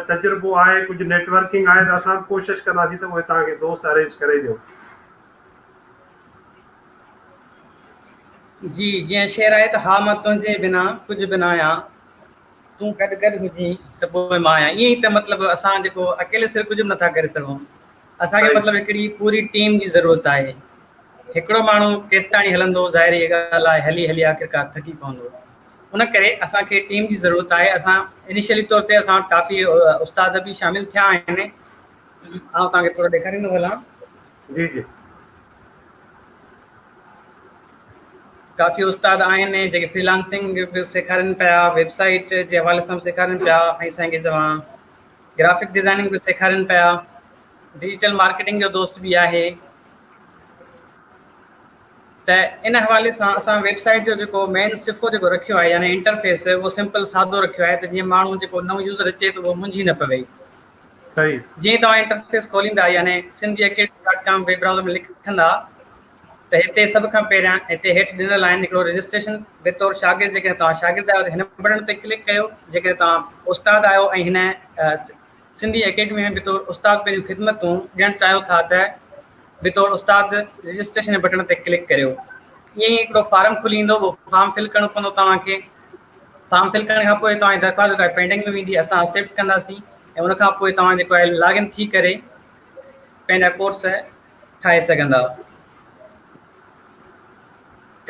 تجربو آهي ڪجهه نيٽ ورڪنگ آهي ته اسان به ڪوشش ڪنداسين ته اهي توهان کي دوست ارينج ڪري ڏيون. جي جيئن شعر آهي ته ها مان تنهنجي بنا ڪجهه به ناهيان تون گڏ گڏ هجين ته پوء مان آهيان ائين ئي ته مطلب اسان جيڪو اڪيلي سر ڪجهه به نٿا ڪري سگهون اسان کي مطلب هڪڙي پوري ٽيم جي ضرورت آهي هڪڙو ماڻهو ڪيستاڻي هلندو ظاهري ڳالهه آهي هلي هلي آخرڪار ٿڪي پوندو ان ڪري اسان کي ٽيم جي ضرورت آهي اسان انيشلي طور تي اسان وٽ ڪافي استاد به شامل ٿيا آهن آئون توهان کي ٿورو ڏيکاريندو هلان جي جي ڪافي استاد آهن جيڪي فري لانسنگ به سيکارين پيا ويب سائيٽ جي حوالي سان به سيکارين پيا ۽ سائين کي چوان گرافڪ ڊزائننگ به سيکارين پيا ڊجيٽل مارڪيٽنگ جو دوست به آهي ته ان حوالي سان اسان ويب سائيٽ جو جيڪو مين صفحو جيڪو رکيو آهي يعني انٽرفيس اهو سمپل سادو رکيو آهي ته جيئن ماڻهو جيڪو نئون يوزر اچي ته اهو منجهي نه پوي صحيح. جيئن توهان انٽرفيس کوليندا يعني Sindhi academy dot com web browser ۾ لکندا ته هتي سڀ کان پهريان هتي هيٺ ڏنل آهن هڪڙو رجسٽريشن بطور شاگرد جيڪڏهن توهان شاگرد آهيو ته هن بٽڻ تي ڪلڪ ڪيو جيڪڏهن توهان استاد آهيو ۽ هن سنڌي اڪيڊمي ۾ بطور استاد پنهنجون خدمتون ڏيڻ چاهيو ٿا ته بطور استاد رجسٽريشن جي بٽڻ تي ڪلڪ ڪريو ائين ئي هڪڙو فارم کلي ايندو اهو فارم فل ڪرڻو پوندو توهان کي فارم فل ڪرڻ کان پوء توهان جي درخواست جيڪا آهي پينڊنگ ۾ ويندي اسان اڪسيپٽ ڪنداسين ۽ ان کان پوء توهان جيڪو آهي لاگ ان ٿي ڪري پنهنجا ڪورس ٺاهي سگهندا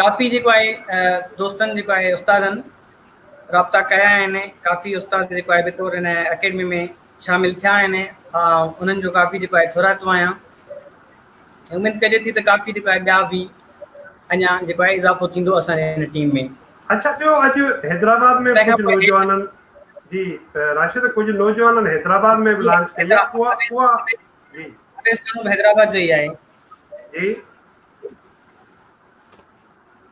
ڪافي جيڪو آهي دوستن جيڪو آهي استادن رابطا ڪيا آهن ڪافي استاد جيڪو آهي بطور هن اڪيڊمي ۾ شامل ٿيا آهن انهن جو ڪافي جيڪو آهي ٿورائتو آهيان اميد ڪجي ٿي ته ڪافي جيڪو آهي ٻيا به اڃا جيڪو آهي اضافو ٿيندو اسان جي هن ٽيم ۾. اڇا ٻيو اڄ حيدرآباد ۾ ڪجهه نوجوانن جي راشد ڪجهه نوجوانن حيدرآباد ۾ به لانچ ڪئي آهي اها اها جي اويس جوڻو به حيدرآباد جو ئي آهي. جي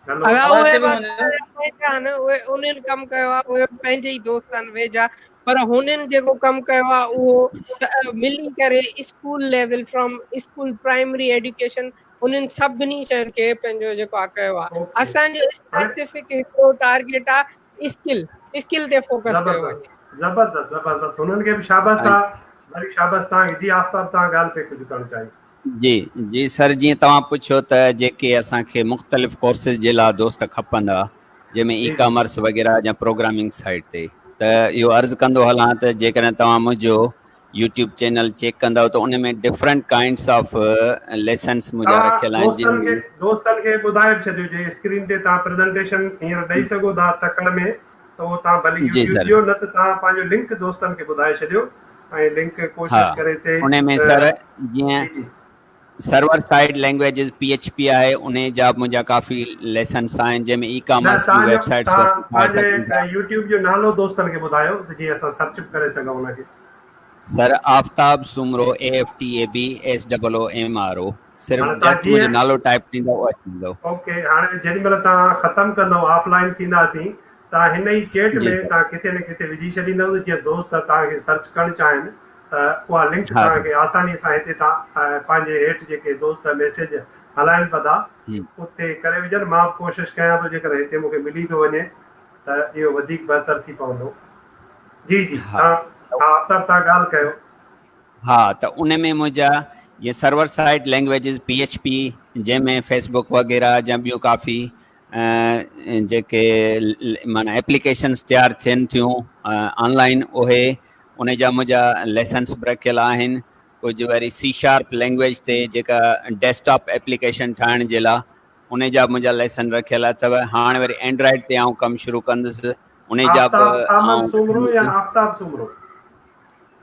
هلو ادا آواز اهي اچي پيو به منهنجو؟ پنهنجا آهن اهي انهن ڪم ڪيو آهي اهي پنهنجي ئي دوست آهن ويجها پر هنن جيڪو ڪم ڪيو آهي اهو ملي ڪري school level from school primary education انهن سڀني شين کي پنهنجو جيڪو آهي ڪيو آهي اوڪي اسان جو هاڻي اسپيسيفڪ هڪڙو ٽارگيٽ آهي اسڪل اسڪل تي فوڪس ڪيو زبردست وڃي. زبردست زبردست هنن کي به شابس ۽ آ وري شابس توهان کي جي آفتاب توهان ڳالهه پئي ڪجهه ڪرڻ چاهي. جي جي سر جيئن توهان پڇيو ته جيڪي اسان کي مختلف ڪورسز جي لاء دوست کپندا جنهن ۾ اي جي جي ڪامرس وغيره يا پروگرامنگ سائيڊ تي ته اهو عرض ڪندو هلان ته جيڪڏهن توهان منهنجو يوٽيوب چينل چيڪ ڪندؤ ته ان ۾ ڊفرنٽ ڪائنڊس آف ليسنس منهنجا توهان رکيل آهن جن دوستن کي ۾ دوستن کي ٻڌائي به ڇڏيو جي اسڪرين تي توهان پريزنٽيشن هينئر ڏئي سگهو ٿا تڪڙ ۾ ته اهو توهان ڀلي جي يوٽيوب سر ڏيو نه ته توهان پنهنجو لنڪ دوستن کي ٻڌائي ڇڏيو ۽ لنڪ ها ڪوشش ڪري تي ان ۾ ته سر جيئن جي جي server side languages P H P آهي انهي جا به منهنجا ڪافي ليسنس آهن جنهن ۾ اي نه ڪامرس جون توهان جو ويب سائيٽس به توهان اسين ٺاهي سگهون ٿا. پنهنجي يوٽيوب جو نالو دوستن کي ٻڌايو ته جيئن اسان سرچ به ڪري سگهون ان کي. Sir Aftab Soomro A F T A B S double O M R O صرف هاڻي توهان جسٽ منهنجو جيئن نالو ٽائيپ ٿيندو اهو اچي ويندو. اوڪي هاڻي جيڏي مهل توهان ختم ڪندؤ آف لائين ٿينداسين توهان هن ئي چيٽ جي ۾ سر. توهان ڪٿي نه ڪٿي وجهي ڇڏيندؤ ته جيئن دوست توهان کي سرچ ڪرڻ چاهين ته اها لنڪ ها توهان سر. کي آساني سان هتي توهان پنهنجي هيٺ جيڪي دوست ميسيج هلائن پيا ٿا اتي ڪري وجهن مان به ڪوشش ڪيان ٿو جيڪڏهن هتي مون کي ملي ٿو وڃي ته اهو وڌيڪ بهتر ٿي پوندو. جي جي ها توهان ها آفتاب توهان ڳالهه ڪيو. ها ته ان ۾ منهنجا جيئن server side languages P H P جنهن ۾ فيس بڪ وغيره جا ٻيون ڪافي جيڪي معنيٰ ايپليڪيشنس تيار ٿين ٿيون آن لائن اهي ان جا منهنجا ليسنس به رکيل آهن ڪجهه وري سي شارپ لينگويج تي جيڪا ڊيسڪٽاپ ايپليڪيشن ٺاهڻ جي لاء ان جا به منهنجا ليسن رکيل اٿو هاڻ وري اينڊرائيڊ تي آئون ڪم شروع ڪندس ان جا به آفتاب احمد آئون سومرو يا رکندس آفتاب سومرو؟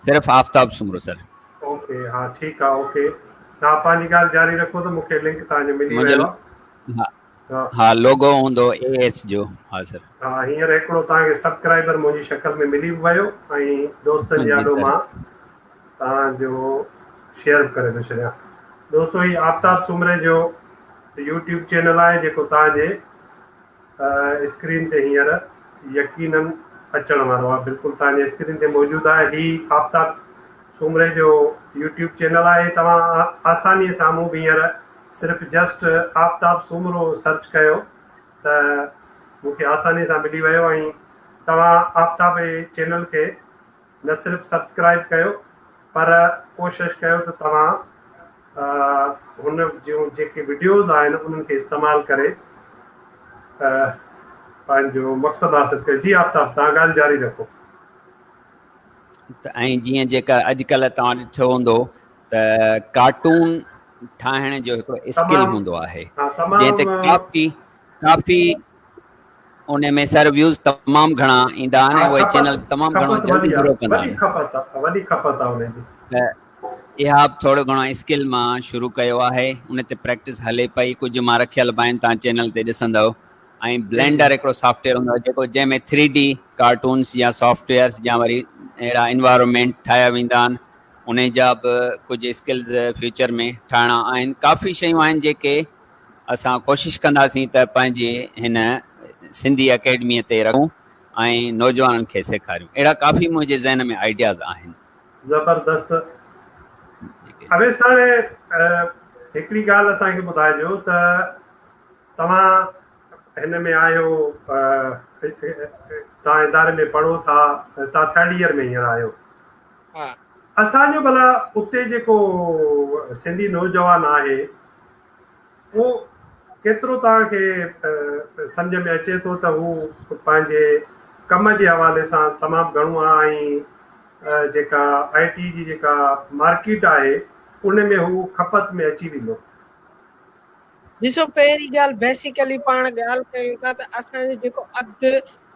صرف آفتاب سومرو سر. اوڪي ها ٺيڪ آ اوڪي توهان پنهنجي ڳالهه جاري رکو ته مونکي لنڪ توهان جو ملي منهنجو ويو آ. ها ها. ها لوگو هوندو اي ايس جو ها سر. ها هينئر هڪڙو توهان کي سبڪرائبر منهنجي شڪل ۾ ملي به ويو ۽ دوستن جي جي آڏو سر. مان توهان جو شيئر به ڪري ٿو ڇڏيان. دوستو هي آفتاب سومري جو يوٽيوب چينل آهي جيڪو توهان جي اسڪرين تي هينئر يقينن اچڻ وارو آهي بلڪل توهان جي اسڪرين تي موجود آهي هي آفتاب سومري جو يوٽيوب چينل آهي توهان آساني سان مون به هينئر صرف جسٽ آفتاب سومرو سرچ ڪيو ته مون کي آساني سان ملي ويو ۽ توهان آفتاب جي چينل کي نه صرف سبسڪرائب ڪيو پر ڪوشش ڪيو ته توهان هن جون جيڪي وڊيوز آهن انهن کي استعمال ڪري پنهنجو مقصد حاصل ڪيو جي آفتاب توهان ڳالهه جاري رکو. ته ۽ جيئن جيڪا اڄڪلهه توهان ڏٺو هوندو ته ڪارٽون ٺاهڻ جو هڪڙو اسڪل تمام هوندو آهي ها جنهن تي تمام ڪافي ڪافي ان ۾ سر ويوز تمام گهڻا ايندا آهن ها ۽ اهي کپت چينل تمام گهڻو کپت جلدي وڏي آ گرو ڪندا وڏي آهن کپت آ وڏي کپت آ ان جي. ته اها به ٿورو گهڻو اسڪل مان شروع ڪيو آهي ان تي پريڪٽس هلي پئي ڪجهه مان رکيل به آهن توهان چينل تي ڏسندؤ ۽ جي جي بلينڊر هڪڙو سافٽ ويئر هوندو آهي جيڪو جنهن ۾ ٿري ڊي ڪارٽونس يا سافٽ ويئرس يا وري اهڙا انوائرمينٽ ٺاهيا ويندا آهن ان جا به ڪجهه اسڪلز فيوچر ۾ ٺاهڻا آهن ڪافي شيون آهن جيڪي اسان ڪوشش ڪنداسين ته پنهنجي هن سنڌي اڪيڊميء تي رکون ۽ نوجوانن کي سيکاريون اهڙا ڪافي منهنجي ذهن ۾ آئيڊياز آهن. زبردست اويس هاڻي هڪڙي ڳالهه اسان کي ٻڌائجو ته توهان هن ۾ آهيو توهان اداري ۾ پڙهو ٿا توهان ٿرڊ ايئر ۾ هينئر آهيو ها. اسان جو ڀلا اتي جيڪو سنڌي نوجوان آهي اهو ڪيترو توهان کي سمجهه ۾ اچي ٿو ته هو پنهنجي ڪم جي حوالي سان تمام گهڻو آهي ۽ جيڪا آء ٽي جي جيڪا مارڪيٽ آهي ان ۾ هو کپت ۾ اچي ويندو. ڏسو پهرين ڳالهه بيسيڪلي پاڻ ڳالهه ڪيون ٿا ته اسان جو جيڪو اڌ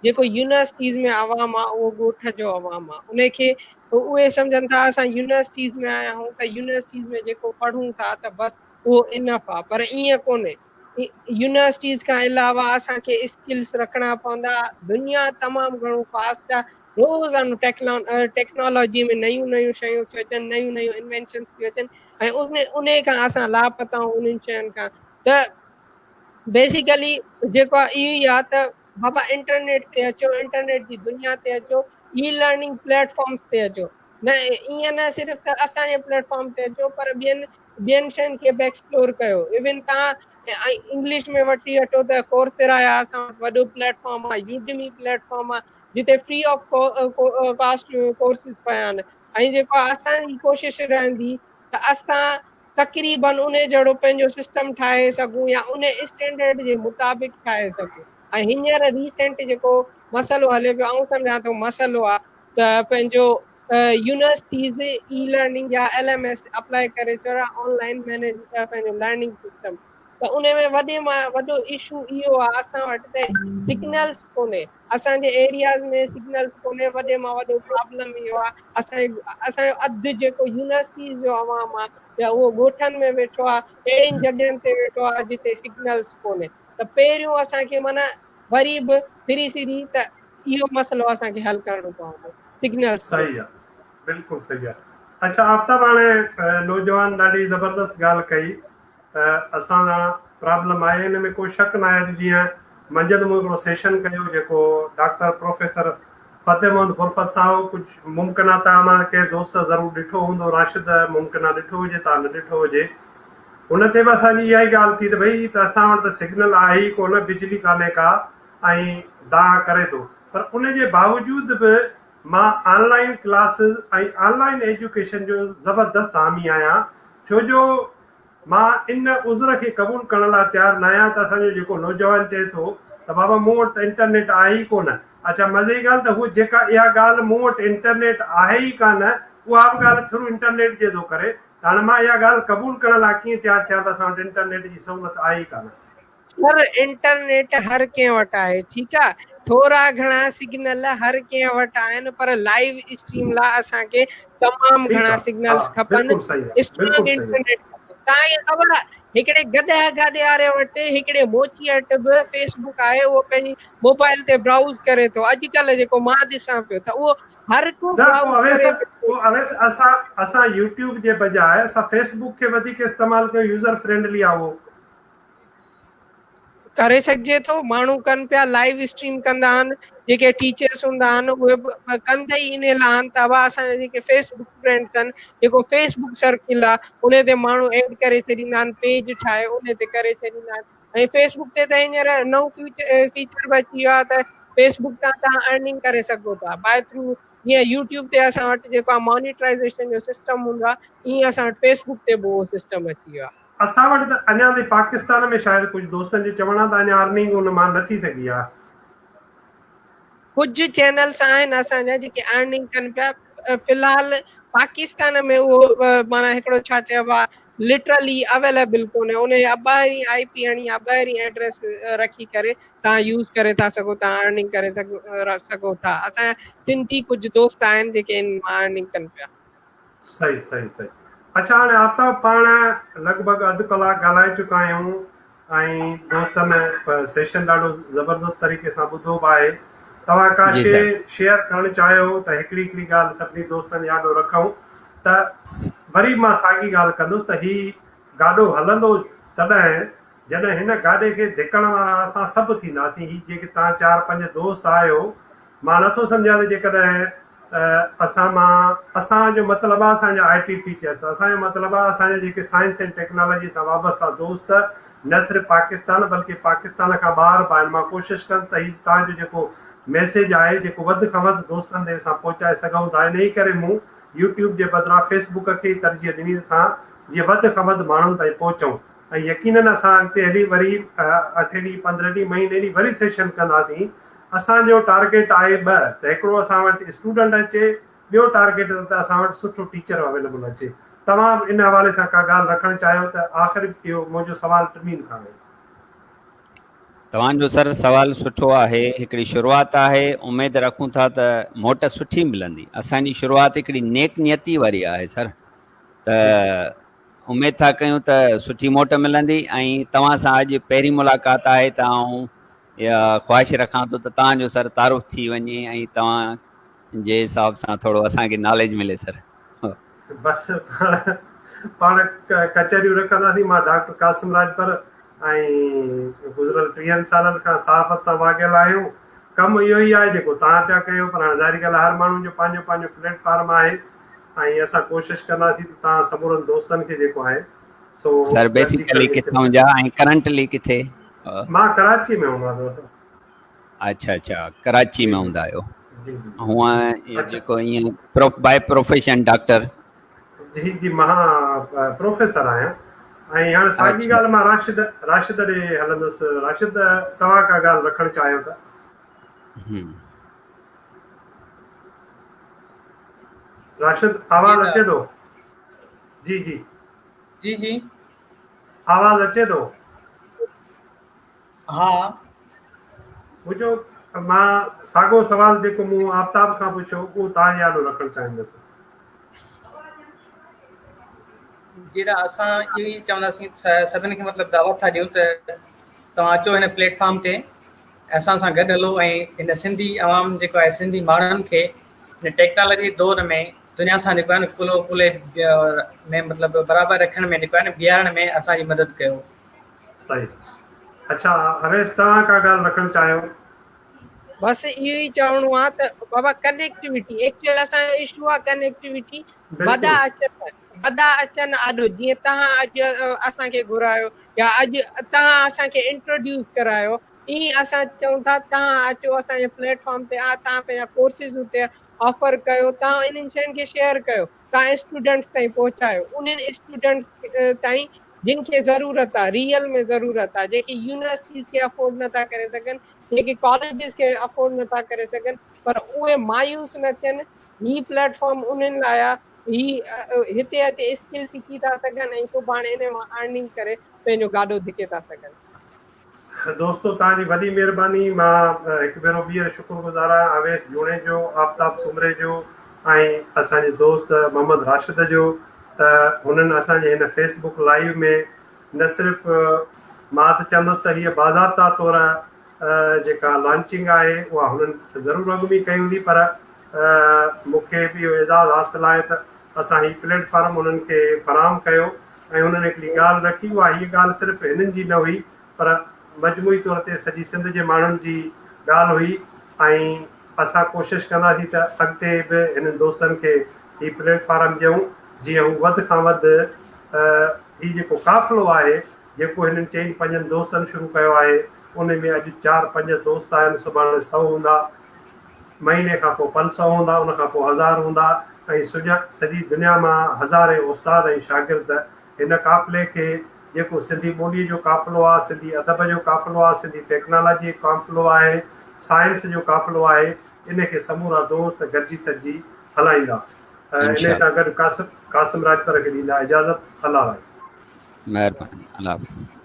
جيڪو يونيورسٽيز ۾ عوام آ اهو ڳوٺ جو عوام آ ان کي اهي سمجهن ٿا اسان يونيورسٽيز ۾ آيا آهيون ته يونيورسٽيز ۾ جيڪو پڙهون ٿا ته بس اهو انف آ پر ائين ڪونهي يونيورسٽيز کان علاوه اسان کي اسڪلس رکڻا پوندا دنيا تمام گهڻو فاسٽ آ روزانو ٽيڪنالاجي ۾ نيون نيون شيون ٿيون اچن، نيون نيون انوينشنس ٿيون اچن ۽ ان کان اسان لاپتا آهيون انهن شين کان. ته بيسيڪلي جيڪو آهي اهو ئي آهي ته بابا انٽرنيٽ تي اچو، انٽرنيٽ جي دنيا تي اچو، اي لرننگ پليٽ فارمس تي اچو. نه ائين نه صرف ته اسان جي پليٽ فارم تي اچو پر ٻين ٻين شين کي به ايڪسپلور ڪيو. ايون توهان انگلش ۾ وٺي وٺو ته ڪورسيرا آهي اسان وٽ وڏو پليٽ فارم آهي، يوڊمي پليٽ فارم آهي جتي فري آف ڪاسٽ ڪورسز پيا آهن. ۽ جيڪو اسان جي ڪوشش رهندي ته اسان تقريبن انهي جهڙو پنهنجو سسٽم ٺاهي سگهون يا انهي اسٽينڊرڊ جي مطابق ٺاهي سگهون. ۽ هينئر ريسينٽ جيڪو مسئلو هلي پيو آئون سمجهان ٿو مسئلو آ ته پنهنجو يونيورسٽيز اي لرننگ يا ايل ايم ايس اپلائي ڪري ڇڏيا آن لائن مينيج پنهنجو لرننگ سسٽم ته انهي ۾ وڏي مان وڏو اشو اهو آ اسان وٽ ته سگنلز ڪونهي. اسان جي ايرياز ۾ سگنلز ڪونهي وڏي مان وڏو پرابلم اهو آ اسان اسان جو اڌ جيڪو يونيورسٽيز جو عوام آ يا اهو ڳوٺن ۾ ويٺو آ اهڙين جڳهين تي ويٺو آ جتي سگنلز ڪونهي ته پهريون اسان کي معنيٰ وري به ڦري سري ته اهو مسئلو اسان کي حل ڪرڻو پوندو سگنلز جو. صحيح آ بلڪل صحيح آ. اڇا آفتاب هاڻي نوجوان ڏاڍي زبردست ڳالهه ڪئي ته اسان سان پرابلم آهي ان ۾ ڪو شڪ ناهي اڄ جيئن منجهند مون هڪڙو سيشن ڪيو جيڪو ڊاڪٽر پروفيسر فتح محمد غرفت سان هو ڪجهه ممڪن آ توهان مان ڪنهن دوست ضرور ڏٺو هوندو راشد ممڪن آ ڏٺو هجي توهان نه ڏٺو هجي ان تي به اسان جي اها ئي ڳالهه ٿي ته ڀئي ته اسان وٽ ته سگنل آهي ئي ڪونه بجلي ڪانهي ڪا ۽ دانهن ڪري ٿو پر ان جي باوجود به مان online classes ۽ online education جو زبردست حامي آهيان ڇو جو مان ان عذر کي قبول ڪرڻ لاء تيار ناهيان ته اسان جو جيڪو نوجوان چئي ٿو ته بابا مون وٽ ته انٽرنيٽ آهي ئي ڪونه. اڇا مزي جي ڳالهه ته هو جيڪا اها ڳالهه مون وٽ انٽرنيٽ آهي ئي ڪانه اها به ڳالهه ٿرو انٽرنيٽ جي ٿو ڪري ته هاڻي مان اها ڳالهه قبول ڪرڻ لاء ڪيئن تيار ٿيان ته اسان وٽ انٽرنيٽ جي سهولت آهي ئي ڪانه. سر انٽرنيٽ هر ڪنهن وٽ آهي ٺيڪ آ ٿورا گهڻا سگنل هر ڪنهن وٽ آهن پر لائيو اسٽريم لا اسان کي تمام ٺيڪ گهڻا آ ها سگنلز کپن بلڪل صحيح آ اسٽرانگ بلڪل صحيح آ. انٽرنيٽ کپي تان کي خبر آ هڪڙي گڏهه گاڏي واري وٽ هڪڙي موچي وٽ به فيس بڪ آهي اهو پنهنجي موبائل تي برائوز ڪري ٿو اڄڪلهه جيڪو مان ڏسان پيو ته اهو هر ڪو نه پوء برائوز اويس ڪري پيو. پوء اويس اسان اسان يوٽيوب جي بجاء اسان فيس بڪ کي وڌيڪ استعمال ڪيون يوزر فرينڊلي آ اهو. ڪري سگهجي ٿو ماڻهو ڪن پيا لائيو اسٽريم ڪندا آهن جيڪي ٽيچرس هوندا آهن اهي به ڪندا ئي انهي لاء آهن ته ابا اسان جا جيڪي فيس بڪ فرينڊس آهن جيڪو فيس بڪ سرڪل آهي انهي تي ماڻهو ايڊ ڪري ڇڏيندا آهن پيج ٺاهي انهي تي ڪري ڇڏيندا آهن ۽ فيس بڪ تي ته هينئر نئون فيچر به اچي ويو آهي ته فيس بڪ تان توهان ارننگ ڪري سگهو ٿا باء ٿرو جيئن يوٽيوب تي اسان وٽ جيڪو آهي مانيٽرائزيشن جو سسٽم هوندو آهي ائين اسان وٽ فيس بڪ تي به اهو سسٽم اچي ويو آهي. اسان وٽ ته اڃا تائين پاڪستان ۾ شايد ڪجهه دوستن جو چوڻ آهي ته اڃا ارننگ ان مان نه ٿي سگهي آهي. ڪجهه چينلز آهن اسان جا جيڪي ارننگ ڪن پيا في الحال پاڪستان ۾ اهو معنيٰ هڪڙو ڇا چئبو آهي لٽرلي اويليبل ڪونهي ان جا ٻاهرين آئي پي هڻي يا ٻاهرين ايڊريس رکي ڪري توهان يوز ڪري ٿا سگهو توهان ارننگ ڪري سگهو ٿا اسان جا سنڌي ڪجهه دوست آهن جيڪي ان مان ارننگ ڪن پيا. صحيح صحيح صحيح اڇا هاڻي آفتاب پاڻ لڳ ڀڳ اڌ ڪلاڪ ڳالهائي چڪا آهيون ۽ دوستن سيشن ڏاڍو زبردست طريقي سان ٻڌو به آهي توهان ڪا جي شي سر شيئر ڪرڻ چاهيو ته هڪڙي هڪڙي ڳالهه سڀني دوستن جي آڏو رکون ته وري مان ساڳي ڳالهه ڪندس ته هي گاڏو هلندو تڏهن جڏهن هن گاڏي کي ڌڪڻ وارا اسان سڀ ٿينداسين هي جيڪي توهان چار پنج دوست آهيو مان نٿو سمجهان ته جيڪڏهن اسان مان اسان جو مطلب آهي اسان جا آء ٽي ٽيچرس اسان جو مطلب آهي اسان جا جيڪي سائنس ۽ ٽيڪنالاجي سان وابسته دوست نه صرف پاڪستان بلڪه پاڪستان کان ٻاهر به آهن مان ڪوشش ڪندس ته هي توهان جو جيڪو ميسيج آهي جيڪو وڌ کان وڌ دوستن تي اسان پهچائي سگهون ٿا انهي ڪري مون يوٽيوب جي بدران فيس بڪ کي ئي ترجيح ڏني ته اسان جيئن وڌ کان وڌ ماڻهن تائين پهچون ۽ يقينن اسان اڳتي هلي وري اٺين ڏينهن پندرهن ڏينهن مهيني ڏينهن وري سيشن ڪنداسين اسان جو ٽارگيٽ آهي ٻه ته هڪڙو اسان وٽ اسٽوڊنٽ اچي ٻيو ٽارگيٽ ته اسان وٽ سٺو ٽيچر اويليبل اچي توهان به ان حوالي سان ڪا ڳالهه رکڻ چاهيو ته آخر اهو منهنجو سوال ٽنهين کان آهي. توهان جو سر سوال سٺو آهي هڪڙي شروعات آهي اميد رکون ٿا ته موٽ سٺي ملندي اسان جي شروعات هڪڙي نيڪ نيتي واري آهي سر ته اميد ٿا ڪيون ته سٺي موٽ ملندي ۽ توهان سان اڄ پهرين ملاقات آهي ته آئون اها خواهش رکان ٿو ته توهان جو سر تعارف ٿي وڃي ۽ توهان جي حساب سان ٿورو اسان کي ناليج ملي سر. بس پاڻ پاڻ ڪچهريون رکنداسين. مان ڊاڪٽر قاسم راڄپر ۽ گذريل ٽيهن سالن کان صحافت سان واڳيل آهيون. ڪم اهو ئي آهي جيڪو توهان پيا ڪيو پر هاڻي ظاهري ڳالهه آهي هر ماڻهو جو پنهنجو پنهنجو پليٽ فارم آهي ۽ اسان ڪوشش ڪنداسين ته توهان سمورن دوستن کي جيڪو آهي سو سر گڏجي بيسيڪلي کڻي اچي. ڪٿان جا ۽ ڪرنٽلي ڪٿي؟ مان ڪراچي ۾ هوندو آهيان دوست. اڇا اڇا ڪراچي جي ۾ جي هوندا آهيو. جي جي هونء اڇا جيڪو ائين باء پروفيشن ڊاڪٽر. جي جي مان پروفيسر آهيان ۽ هاڻي ساڳي اڇا ڳالهه مان راشد راشد ڏي هلندس. راشد توهان ڪا ڳالهه رکڻ چاهيو ته. هم. راشد جي آواز ته اچي ٿو؟ جي جي. جي جي. آواز اچي ٿو؟ ها. منهنجو مان ساڳو سوال جيڪو مون آفتاب کان پڇيو اهو توهان جي آڏو رکڻ چاهيندس. جي ته اسان اهو ئي چونداسين سڀني کي مطلب دعوت ٿا ڏيون ته توهان اچو هن پليٽ فارم تي اسان سان گڏ هلو ۽ هن سنڌي عوام جيڪو آهي سنڌي ماڻهن کي هن ٽيڪنالاجي دور ۾ دنيا سان جيڪو آهي نه ڪلهو ڪلهي ۾ مطلب برابر رکڻ ۾ جيڪو آهي نه بيهارڻ ۾ اسان جي مدد ڪيو. صحيح اڇا اويس توهان ڪا ڳالهه رکڻ چاهيو. بس اهو ئي چوڻو آ ته بابا ڪنيڪٽيوٽي ايڪچوئل اسان جو اشو آ ڪنيڪٽيوٽي وڏا بلڪل. اچن وڏا اچن آڏو جيئن توهان اڄ اسان کي گهرايو يا اڄ توهان اسان کي انٽروڊيوس ڪرايو ائين اسان چئون ٿا توهان اچو اسان جي پليٽ فارم تي آ توهان پنهنجا ڪورسز اتي آفر ڪيو توهان انهن شين کي شيئر ڪيو توهان اسٽوڊنٽس تائين پهچايو انهن اسٽوڊنٽس تائين جن کي ضرورت آ ريئل ۾ ضرورت آ جيڪي يونيورسٽيز کي افورڊ نٿا ڪري سگهن جيڪي ڪاليجز کي افورڊ نٿا ڪري سگهن پر اهي مايوس نه ٿين هي پليٽ فارم انهن لاء آ هي هتي اچي اسڪل سکي ٿا سگهن ۽ سڀاڻي انهي مان ارننگ ڪري پنهنجو گاڏو ڌڪي ٿا سگهن. دوستو توهان جي وڏي مهرباني مان هڪ ڀيرو ٻيهر شڪر گذار آهيان اويس جوڻيجو، آفتاب سومري جو ۽ اسان جي دوست محمد راشد جو ته هنن اسان جي هن فيس بڪ لائيو ۾ نه صرف مان ته چوندس ته هيء باضابطا طور جيڪا لانچنگ آهي اها هنن ضرور اڳ ۾ ڪئي هوندي پر مون کي به اهو اعزاز حاصل آهي ته اسان هي پليٽ فارم انهن کي فراهم ڪيو ۽ هنن هڪڙي ڳالهه رکي، اها هيء ڳالهه صرف هنن جي نه هئي پر مجموعي طور تي سڄي سنڌ جي ماڻهن جي ڳالهه هئي ۽ اسان ڪوشش ڪنداسين ته اڳتي به هنن دوستن کي هي پليٽ فارم ڏيون جيئن هو وڌ کان وڌ هي جيڪو قافلو آهي جيڪو هنن چئن پنجن دوستن شروع ڪيو آهي ان ۾ اڄ چار پنج دوست آهن سڀاڻي سئو هوندا مهيني کان پوء 500 هوندا، ان کان پوء هزار هوندا ۽ سڄي دنيا مان هزارين استاد ۽ شاگرد هن قافلي کي جيڪو سنڌي ٻوليء جو قافلو آ، سنڌي ادب جو قافلو آ، سنڌي ٽيڪنالاجيء جو قافلو آهي، سائنس جو قافلو آهي، ان کي سمورا دوست گڏجي سڏجي هلائيندا. انهيء انشاء سان الله. گڏ قاسم قاسم راڄپر کي ڏيندا اجازت. الله راهي. مهرباني. الله حافظ.